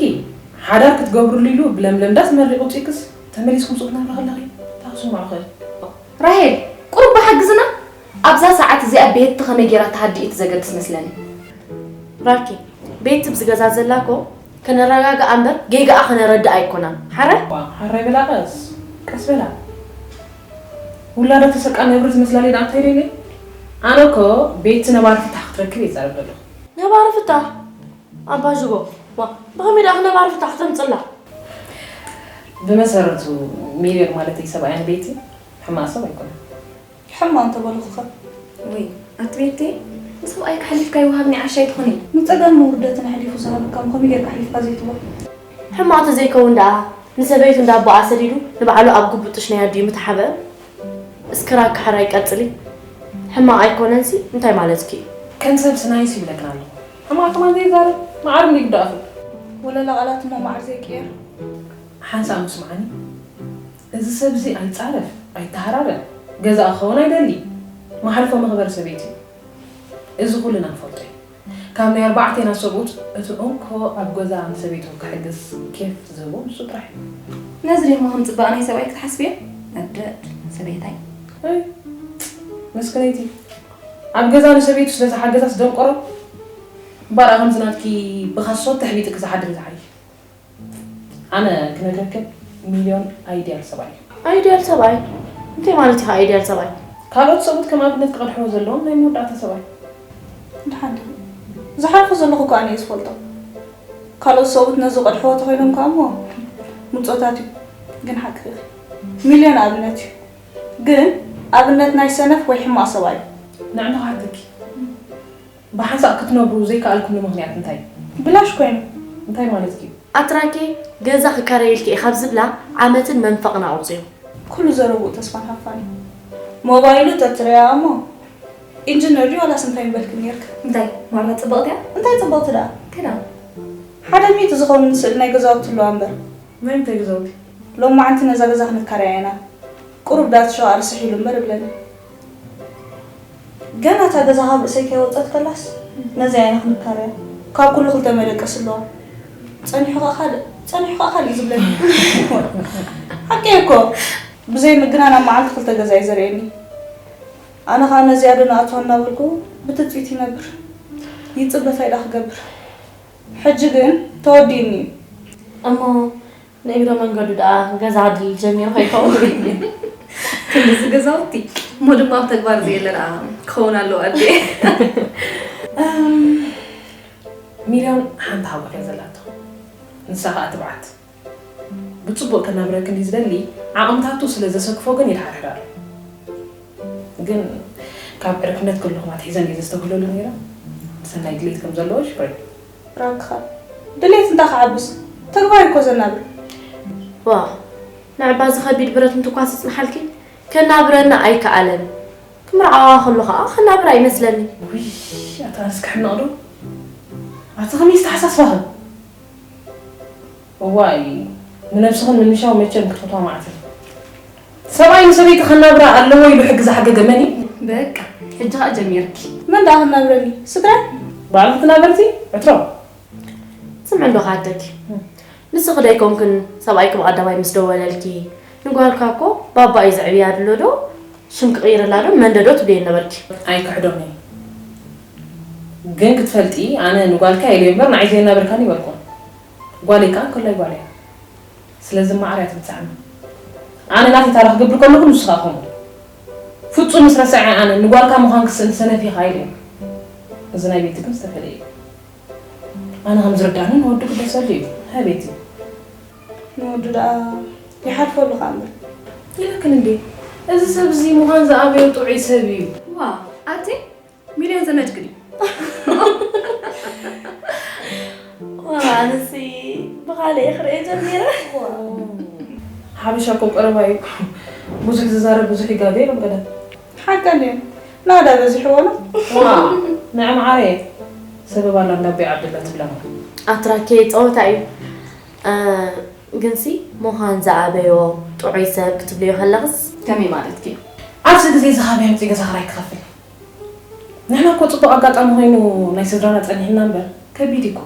ሓዳር ክትገብርሉ ኢሉ ብለምለም ዳስ መሪቑ ውፂእክስ ተመሊስኩም ሱቕ ትነብሪ ከለኺ እንታይ ክስምዖ ክእል? ራሄል፣ ቁሩብ ብሓግዝና። ኣብዛ ሰዓት እዚኣ ቤቲ ከመይ ጌራ ትሃዲ እቲ ዘገድስ መስለኒ። ራኪ፣ ቤቲ ኣብዚ ገዛ ዘላ እኮ ከነረጋግኣ እምበር ጌጋኣ ከነረድእ ኣይኮናን። ሓረ? ዋ፣ ሓራይ በላ ቀስ፣ ቀስ በላ። ውላዳ ተሰቃ ነብሪ ዝመስላ ሌዳ እንታይ ደይለ? ኣነ እኮ ቤቲ ነባሪ ፍታሕ ክትረክብ እየ ዛረብ ዘለኹ። ነባሪ ፍታሕ? ኣባ ጅጎ፣ ዋ፣ ብኸመይ ደኣ ነባሪ ፍታሕ ተምጽላ? ብመሰረቱ ሚልዮን ማለተይ ሰብኣያን ቤቲ ሕማቕ ሰብ ኣይኮነን። ሕማቕ እንተበልኹኸ? ወይ፣ ኣቲ ቤቲ፣ ንሰብኣይካ ኣሕሊፍካ ይወሃብኒ ዓሻ ኣይትኹኒ። ንጸገምን ውርደትን ኣሕሊፉ ዝሃበካ እሞ ከመይ ጌርካ ኣሕሊፍካ ዘይትቦ? ሕማቕ ተዘይከውን ደኣ ንሰበይቱ እንዳ ኣቦኣ ሰዲዱ ንባዕሉ ኣብ ግቡእ ጥሽነይ ኣዲኡ ምተሓበአ? እስክራክ ሓራይ ቀጽሊ። ሕማቕ ኣይኮነንሲ እንታይ ማለትኪ እዩ? ከም ሰብ ስናይስ ይብለክን ኣለኹ። ሕማቕ ከማን ዘይዛረብ መዓር እንዲ ግዳእኹ። ወለላ ቃላት እሞ መዓር ዘይቅየር። ሓንሳእ ምስምዓኒ። እዚ ሰብ እዚ ኣይጻረፍ፣ ኣይተሃራረ፣ ገዛ ክኸውን ኣይደሊ። መሓልፎ መኽበሪ ሰበይቲ እዩ። እዚ ኩልና ንፈልጦ እዩ። ካብ ናይ ኣርባዕቴና ሰብኡት እቲ እንኮ ኣብ ገዛ ንሰበይቱ ክሕግዝ ኬፍ ዝህቦ ንሱ ጥራሕ እዩ። ነዚ ድማ ከም ጽባቕ ናይ ሰብኣይ ክትሓስብዮ? እብደት ሰበይታይ። ኣይ፣ መስክነይቲ። ኣብ ገዛ ንሰበይቱ ስለ ዝሓገዛስ ደንቆሮ? እምበኣር ከምዚ ናትኪ ብኻሶት ተሕቢጥኪ ዝሓድር ዝሓይሽ። ኣነ ክነግረክን ሚልዮን ኣይድያል ሰብኣይ እዩ። ኣይድያል ሰብኣይ? እንታይ ማለት ኢኻ ኣይድያል ሰብኣይ? ካልኦት ሰብኡት ከም ኣብነት ክቐድሕዎ ዘለዎም ናይ መወዳእታ ሰብኣይ። ድሓን ድሓን። ዝሓልፎ ዘለኹ እኮ ኣነ እየ ዝፈልጦ። ካልኦት ሰብኡት ነዚ ቀድሕዎ ተኾይኖም ከኣ እሞ ምጾታት እዩ። ግን ሓቅኺ ኢኺ። ሚልዮን ኣብነት እዩ። ግን ኣብነት ናይ ሰነፍ ወይ ሕማቕ ሰብኣይ እዩ። ንዕንቶ ክሓተኪ። ብሓንሳእ ክትነብሩ ዘይከኣልኩምሉ ምኽንያት እንታይ? ብላሽ ኮይኑ። እንታይ ማለትኪ እዩ? ኣትራኬ ገዛ ክካረየልኪ እየ ካብ ዝብላ ዓመትን መንፈቕን ኣቑጽዮ። ኩሉ ዘረብኡ ተስፋን ሃፋን እዩ። ሞባይሉ ተትርእያ እሞ ኢንጅነር ድዩ ዋላስ እንታይ ምበልኪ ኔርኪ? እንታይ ማራ ጽብቕቲ እያ? እንታይ ጽብቕቲ ደኣ? ከዳ። ሓደ ሚእቲ ዝኸውን ስእሊ ናይ ገዛውቲ ኣለዋ እምበር። ናይ ምንታይ ገዛውቲ? ሎማዓንቲ ነዛ ገዛ ክንካረያ ኢና። ቁሩብ ደኣ እቲ ሸውኣ ርስሕ ኢሉ እምበር ይብለኒ። ገና እታ ገዛ ካብ ርእሰይ ከይወጸት ከላስ ነዚኣ ኢና ክንካረያ። ካብ ኩሉ ክልተ መደቀሲ ኣለዋ። ጸኒሑ ከኣ ካልእ፣ ጸኒሑ ከኣ ካልእ እዩ ዝብለኒ። ሓቀይ እኮ። ብዘይ ምግናን ኣብ መዓልቲ ክልተ ገዛ እዩ ዘርእየኒ። ኣነ ከኣ ነዚኣ ዶ ንኣትዋ እናበልኩ ብትጽቢት ይነብር። ይጽበ ታይ ደኣ ክገብር። ሕጂ ግን ተወዲእኒ እዩ። እሞ ንእግረ መንገዱ ደኣ ገዛ ክድልል ጀሚሩ ከይከውን? ክንድዚ ገዛውቲ እሞ ድማ ኣብ ተግባር ዘየለ ደኣ ክኸውን ኣለዎ ኣዴ። እም፣ ሚልዮን ሓንቲ ሓጎፍ እያ ዘላቶ። ንሳ ኸኣ ትብዓት። ብጽቡቕ ከናብረክን ዝደሊ ዓቕምታቱ ስለ ዘሰክፎ ግን ይድሓድሕድ ኣሎ። ግን ካብ ዕርክነት ከለኹም ኣትሒዘን እየ ዘስተብህለሉ ነይረ። ሰናይ ድሌት ከም ዘለዎ ሽኮር። ራንክኻ ድሌት እንታ ክዓብስ ተግባር እኮ ዘናብር። ዋ፣ ንዕባ እዚ ከቢድ ብረት እንትኳ ስጽንሓልኪ ከናብረና ኣይከኣለን። ክምርዓዋ ከሎ ኸኣ ከናብር ኣይመስለኒ። ውይ፣ ኣታ ኣነስ ክሕነቕ ዶ? ኣቲ ከመይ ዝተሓሳስባኺ? እዋይ፣ ንነብስኽን ምምሻው መቸም ክትፈትዋ መዓት እዩ። ሰብኣይ ንሰበይቲ ከናብራ ኣለዎ ኢሉ ሕጊ ዝሓገገ መን እዩ? በቃ፣ ሕጂ ኸኣ ጀሚርኪ። መን ደኣ ከናብረኒ? ስድራይ? ባዕልኺ ትናበርቲ? ዕትሮ። ስምዒ እንዶ ከኣደኪ። ንስኺ ደይኮንክን ሰብኣይኪ ብቐዳማይ ምስ ደወለልኪ፣ ንጓልካ እኮ ባባ እዩ ዘዕብያ ድሎ ዶ? ሽም ክቕይረላ ዶ መንደዶ ትብልዮ ነበርኪ? ኣይክሕዶን እየ። ግን ክትፈልጢ፣ ኣነ ንጓልካ ኢለ እምበር ንዓይ ዘየናበርካኒ ኣይበልኩን። ጓለይ ከኣ እንከላይ ጓለይ እያ። ስለዚ ማዕረ እያ ትብጽሓኒ። ኣነ ናተይ ታራ ክገብር ከለኹ ንሱ ከኣ ከምኡ። ፍጹም ምስ ረስዐ ኣነ ንጓልካ ምዃን ክስእን ሰነፍ ኢኻ ኢለ እየ። እዚ ናይ ቤቲ ግን ዝተፈለየ እዩ። ኣነ ከም ዝርዳኒ ንወዱ ክደሰሉ እዩ። ሃይ ቤቲ። ንወዱ ደኣ ይሓልፈሉ ከኣ እምበር። ኢለክን እንዴ? እዚ ሰብ እዚ ምዃን ዝኣበዮ ጥዑይ ሰብ እዩ። ዋ፣ ኣቲ ሚልዮን ዘመድክን እዩ። ዋ፣ ኣነሲ ብኻልእ እየ ክርእዮ ጀሚረ። ሓበሻ እኮ ቀረባ እዩ። ብዙሕ ዝዛረብ ብዙሕ ይጋገ ኢሎም ቀደም። ሓቀን እዩ። ናዳ በዚሕዎ ነው። ዋ፣ ንዕማዓረ ሰበብ ኣላ እንዳቦይ ዓብደላ ትብላ ማለት። ኣትራኬ ጸወታ እዩ። እ፣ ግንሲ ምዃን ዝኣበዮ ጥዑይ ሰብ ክትብልዮ ከለኽስ? ከመይ ማለትኪ? ኣብዚ ግዜ እዚ ካበይ ኣምጺእ ገዛ ክራይ ክኸፍል? ንሕና እኮ ጽቡቕ ኣጋጣሚ ኮይኑ ናይ ስድራና ጸኒሕና እምበር ከቢድ እዩ እኮ።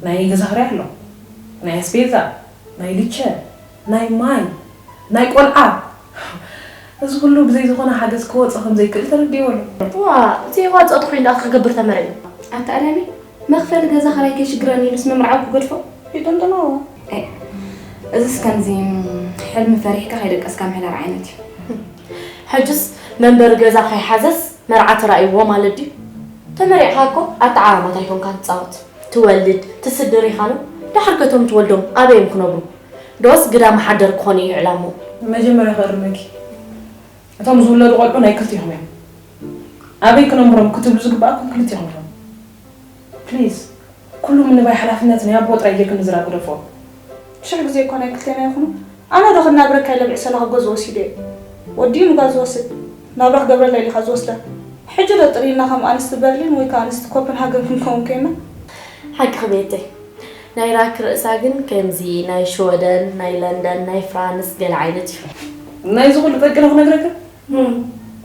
ናይ ገዛ ክራይ ኣሎ፣ ናይ ኣስቤዛ፣ ናይ ልቸ፣ ናይ ማይ፣ ናይ ቆልዓ። እዚ ኩሉ ብዘይ ዝኾነ ሓገዝ ክወጽእ ከም ዘይክእል ተረዲእዎ ኣሎ። ዋ፣ ዘይዋጽኦ ተኾይኑ ደኣ ክገብር ተመርዕዩ። ኣታ ኣዳሚ፣ መኽፈሊ ገዛ ኽራይ ከይሽግረኒ ኢሉስ ምምርዓው ክገድፎ? ይጥንጥኖ። ኤ፣ እዝስ ከምዚ ሕልሚ ፈሪሕካ ከይደቀስካ ምሕዳር ዓይነት እዩ። ሕጅስ መንበሪ ገዛ ከይሓዘስ መርዓ ተራእይዎ ማለት ድዩ? ተመሪዕካ እኮ ኣተዓማማት ኣይኮንካን ትጻወት። ትወልድ፣ ትስድር ኢኻ ዶ? ደሓር ከ እቶም ትወልዶም ኣበይ እዮም ክነብሩ? ዶስ ግዳ መሓደር ክኾኑ እዩ ዕላምኡ? መጀመርያ ክእርመኪ፣ እቶም ዝውለዱ ቆልዑ ናይ ክልቲኹም እዮም። ኣበይ ክነንብሮም ክትብሉ ዝግባኣኩም ክልቲኹም ኢኹም። ፕሊዝ፣ ኩሉ ምንባይ ሓላፍነት ናይ ኣቦ ጥራይ ጌርክን ንዝራ ግደፎ። ሽሕ ግዜ እኮ ናይ ክልቴና ይኹኑ። ኣነ ዶ ክናብረካ ኢለ ብዕሰላ ካብ ገዝኡ ወሲደዮ? ወዲኡ ንጋል ዝወስድ ናብራ ክገብረላ ኢሉ ኢኻ ዝወስዳ። ሕጂ ዶ ጥርይና ከም ኣንስቲ በርሊን ወይ ከኣ ኣንስቲ ኮፐንሃገን ክንከውን ኮይና? ሓቅኺ ቤተይ። ናይ ራክ ርእሳ ግን ከምዚ ናይ ሽወደን፣ ናይ ለንደን፣ ናይ ፍራንስ ገለ ዓይነት እዩ። ናይዚ ኩሉ ጠንቂ ዶ ክነግረካ? እም።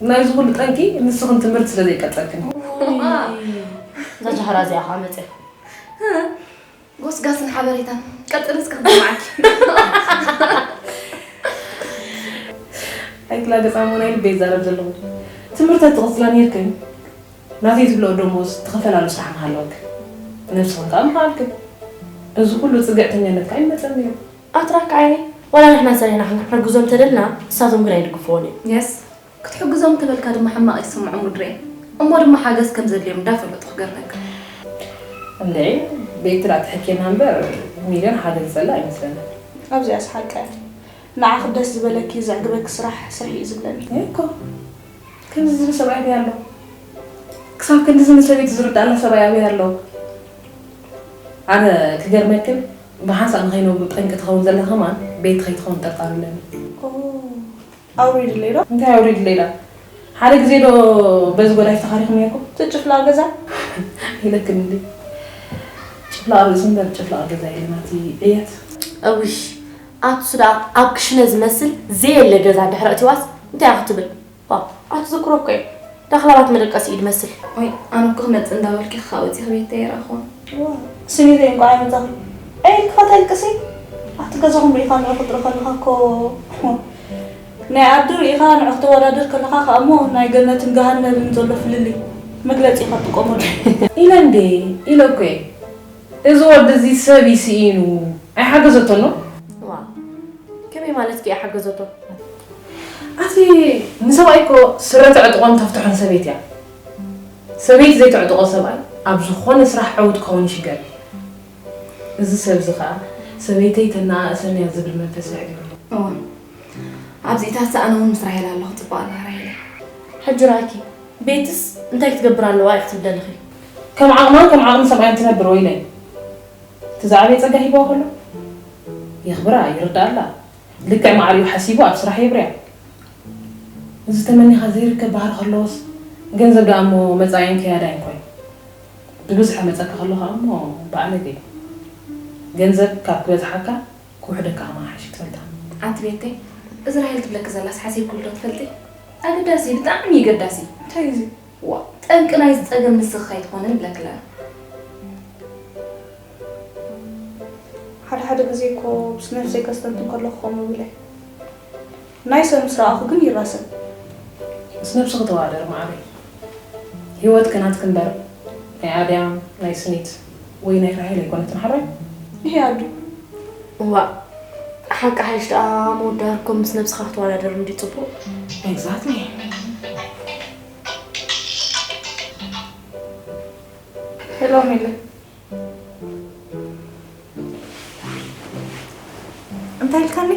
ናይዚ ኩሉ ጠንቂ ንስኽን ትምህርቲ ስለ ዘይቀጸልክን። እዛ ጃህራ እዚኣ ኸኣ መጽያ። ጎስጋስን ሓበሬታን። ቀጽሊ እስከ ክንሰምዓኪ። ኣይትላገጻ እሞ ናይ ልበይ ይዛረብ ዘለኹ። ትምህርቲ ትቕጽላ ኔርክን፣ ናተይ ትብልኦ ደሞዝ ትኽፈላሉ ስራሕ ምሃለወክ። ነብስኽን ከኣ ምኽኣልክን። እዚ ኩሉ ጽግዕተኛነትካ ኣይመጸን ነይሩ። ኣትራክ ዓይኒ፣ ዋላ ንሕና ሰሪሕና ክንሕግዞም ተደልና፣ ንሳቶም ግን ኣይድግፍዎን እዮም። የስ፣ ክትሕግዞም እንተበልካ ድማ ሕማቕ ይስምዖም ውድሬ። እሞ ድማ ሓገዝ ከም ዘድልዮም እንዳፈለጡ ክገርመካ። እንዴ፣ ቤቲ ደኣ ትሕኬና እምበር፣ ሚልዮን ሓገዝ ዝጸልእ ኣይመስለንን። ኣብዚኣስ ሓቂ እያ። ንዓኺ ደስ ዝበለኪ፣ ዘዕግበኪ ስራሕ ስርሒ እዩ ዝብለኒ። እኮ፣ ከምዚ ዝብል ሰብኣይ ኣበይ ኣሎ? ክሳብ ክንድዚ ንሰበይቲ ዝርድኣላ ሰብኣይ ኣበይ ኣሎ? ኣነ ክገርመክን፣ ብሓንሳእ ንኸይነብሩ ጠንቂ ትኸውን ዘላ ከማን ቤቲ ከይትኸውን ጥርጣረ ኣለኒ። ኦ፣ ኣውሪድለይ ዶ? እንታይ ኣውሪድለይ ዳ? ሓደ ግዜ ዶ በዚ ጎዳይፍ ተኻሪኹም ኔርኩም? እቲ ጭፍላቕ ገዛ? ኢለክን እንዲ። ጭፍላቕ ርእሲ እምበር ጭፍላቕ ገዛ የለን ኣቲ ዕየት። እውሽ፣ ኣቱስ ደኣ ኣብ ክሽነ ዝመስል ዘየለ ገዛ ድሕሪ ኣእቲዋስ እንታይ እያ ክትብል? ዋው፣ ኣቲ ዝክሮ እኮ እዩ። ዳኽላባት መደቀሲ እዩ ዝመስል። ወይ፣ ኣነ እኮ ክመጽእ እንዳበልኪ ክኻ ወጺኺ ቤተይ ኣይረኣኹን። ዋ፣ ስኒተይ እንቋዕ ኣይመጻኺ። ኣይ፣ ኢልኪ ከተልቅሲ? ኣቲ ገዛኹም ርኢኻ ንዑ ክትርኢ ከለኻ እኮ ናይ ዓዲ ርኢኻ ንዑ ክተወዳድር ከለኻ ከኣ እሞ ናይ ገነትን ገሃነብን ዘሎ ፍልልይ መግለጺ ኢኻ ትጥቀመሉ። ኢለ እንዴ? ኢለ እኮ እየ። እዚ ወዲ እዚ ሰብ እዩ ስኢኑ። ኣይሓገዘቶን ዶ? ዋ፣ ከመይ ማለትኪ ኣይሓገዘቶን? ኣቲ ንሰብኣይ እኮ ስረ ተዕጥቖን ተፍትሖን ሰበይቲ እያ። ሰበይቲ ዘይተዕጥቖ ሰብኣይ ኣብ ዝኾነ ስራሕ ዕዉት ክኸውን ይሽገር እዩ። እዚ ሰብ እዚ ኸኣ ሰበይተይ ተነኣእሰኒ እያ ዝብል መንፈስ የዕግበኒ። እወ። ኣብዚኣስ ኣነ እውን ምስ ራሄል ኣለኹ፣ ጽቡቕ ኣላ ራሄለይ። ሕጂ ራኪ፣ ቤትስ እንታይ ክትገብር ኣለዋ ኢኺ ትብሊ ኣለኺ? ከም ዓቕማን ከም ዓቕሚ ሰብኣያን ትነብር ወይለይ። እቲ ዝዓበየ ጸጋ ሂብዋ ከሎ የኽብራ፣ ይርድኣላ። ልክዕ ማዕሪኡ ሓሲቡ ኣብ ስራሕ የብርያ። እዚ ተመኒኻ ዘይርከብ ባህሪ ከለዎስ፣ ገንዘብ ደኣ እሞ መጻኢን ከያዳይን ኮይኑ። ብብዝሒ መጸካ ከሎ ኸኣ እሞ ብኣለገ እዩ። ገንዘብ ካብ ክበዝሓካ ክውሕደካ ከማን ሓይሽ ትፈልጣ። ኣንቲ ቤተይ፣ እዚ ራሄል ትብለኪ ዘላስ ሓሲብክሉ ዶ ትፈልጢ? ኣገዳሲ፣ ብጣዕሚ ኣገዳሲ። እንታይ እዩ እዚ? ዋ፣ ጠንቂ ናይዚ ጸገም ንስኺ ከይትኾኒ ንብለኪ ኣለና። ሓደ ሓደ ግዜ እኮ ምስ ነብሰይ ከስተንትን ከለኹ ከምኡ እብል እየ። ናይ ሰብ ምስ ረኣኹ ግን ይራሰን። ምስ ነብስኺ ተወዳደሪ ማዓረይ። ህይወትኪ ናትኪ እምበር ናይ ኣድያም፣ ናይ ስኒት ወይ ናይ ራሄል ኣይኮነትን ሓራይ? ይሄ ኣዱ። እዋእ፣ ሓቂ ሓይሽ ደኣ ምውዳርኩም ምስ ነብስኻ ክትወዳደር እንድዩ ጽቡቕ። Exactly። ሄሎ ሚሊ። እንታይ ኢልካኒ?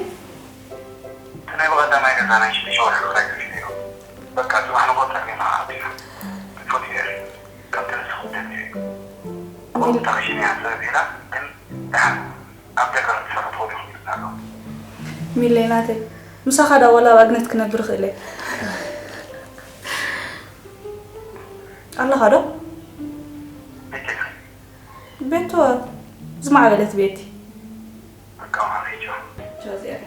እቲ ናይ ብቐዳማይ ገዛ ናይ ሽዱሽተ ወርሒ ክራይ ከፊለ እየ። በቃ፣ ጽባሕ ንግሆ ተርሚና ኣቢና። ብፉት እየ። ከምቲ ንስኹም ደልዮ እዩ። ቁሩብ ተኸሺነ እያ፣ ሰብ ኢላ፣ ግን ደሓን ኣብ ደገ ክትሰርሑ ትኽእሉ ኢኹም ኢሉና ኣሎ። ሚለይ ናተይ፣ ምሳኻ ዳ ዋላ ኣብ ኣግነት ክነብር እኽእል እየ። ኣለኻ ዶ? ቤት የለን። ቤቶ ዝማዕበለት ቤቲ። በቃ፣ ማለት እዩ። ቻው፣ ዜሪ።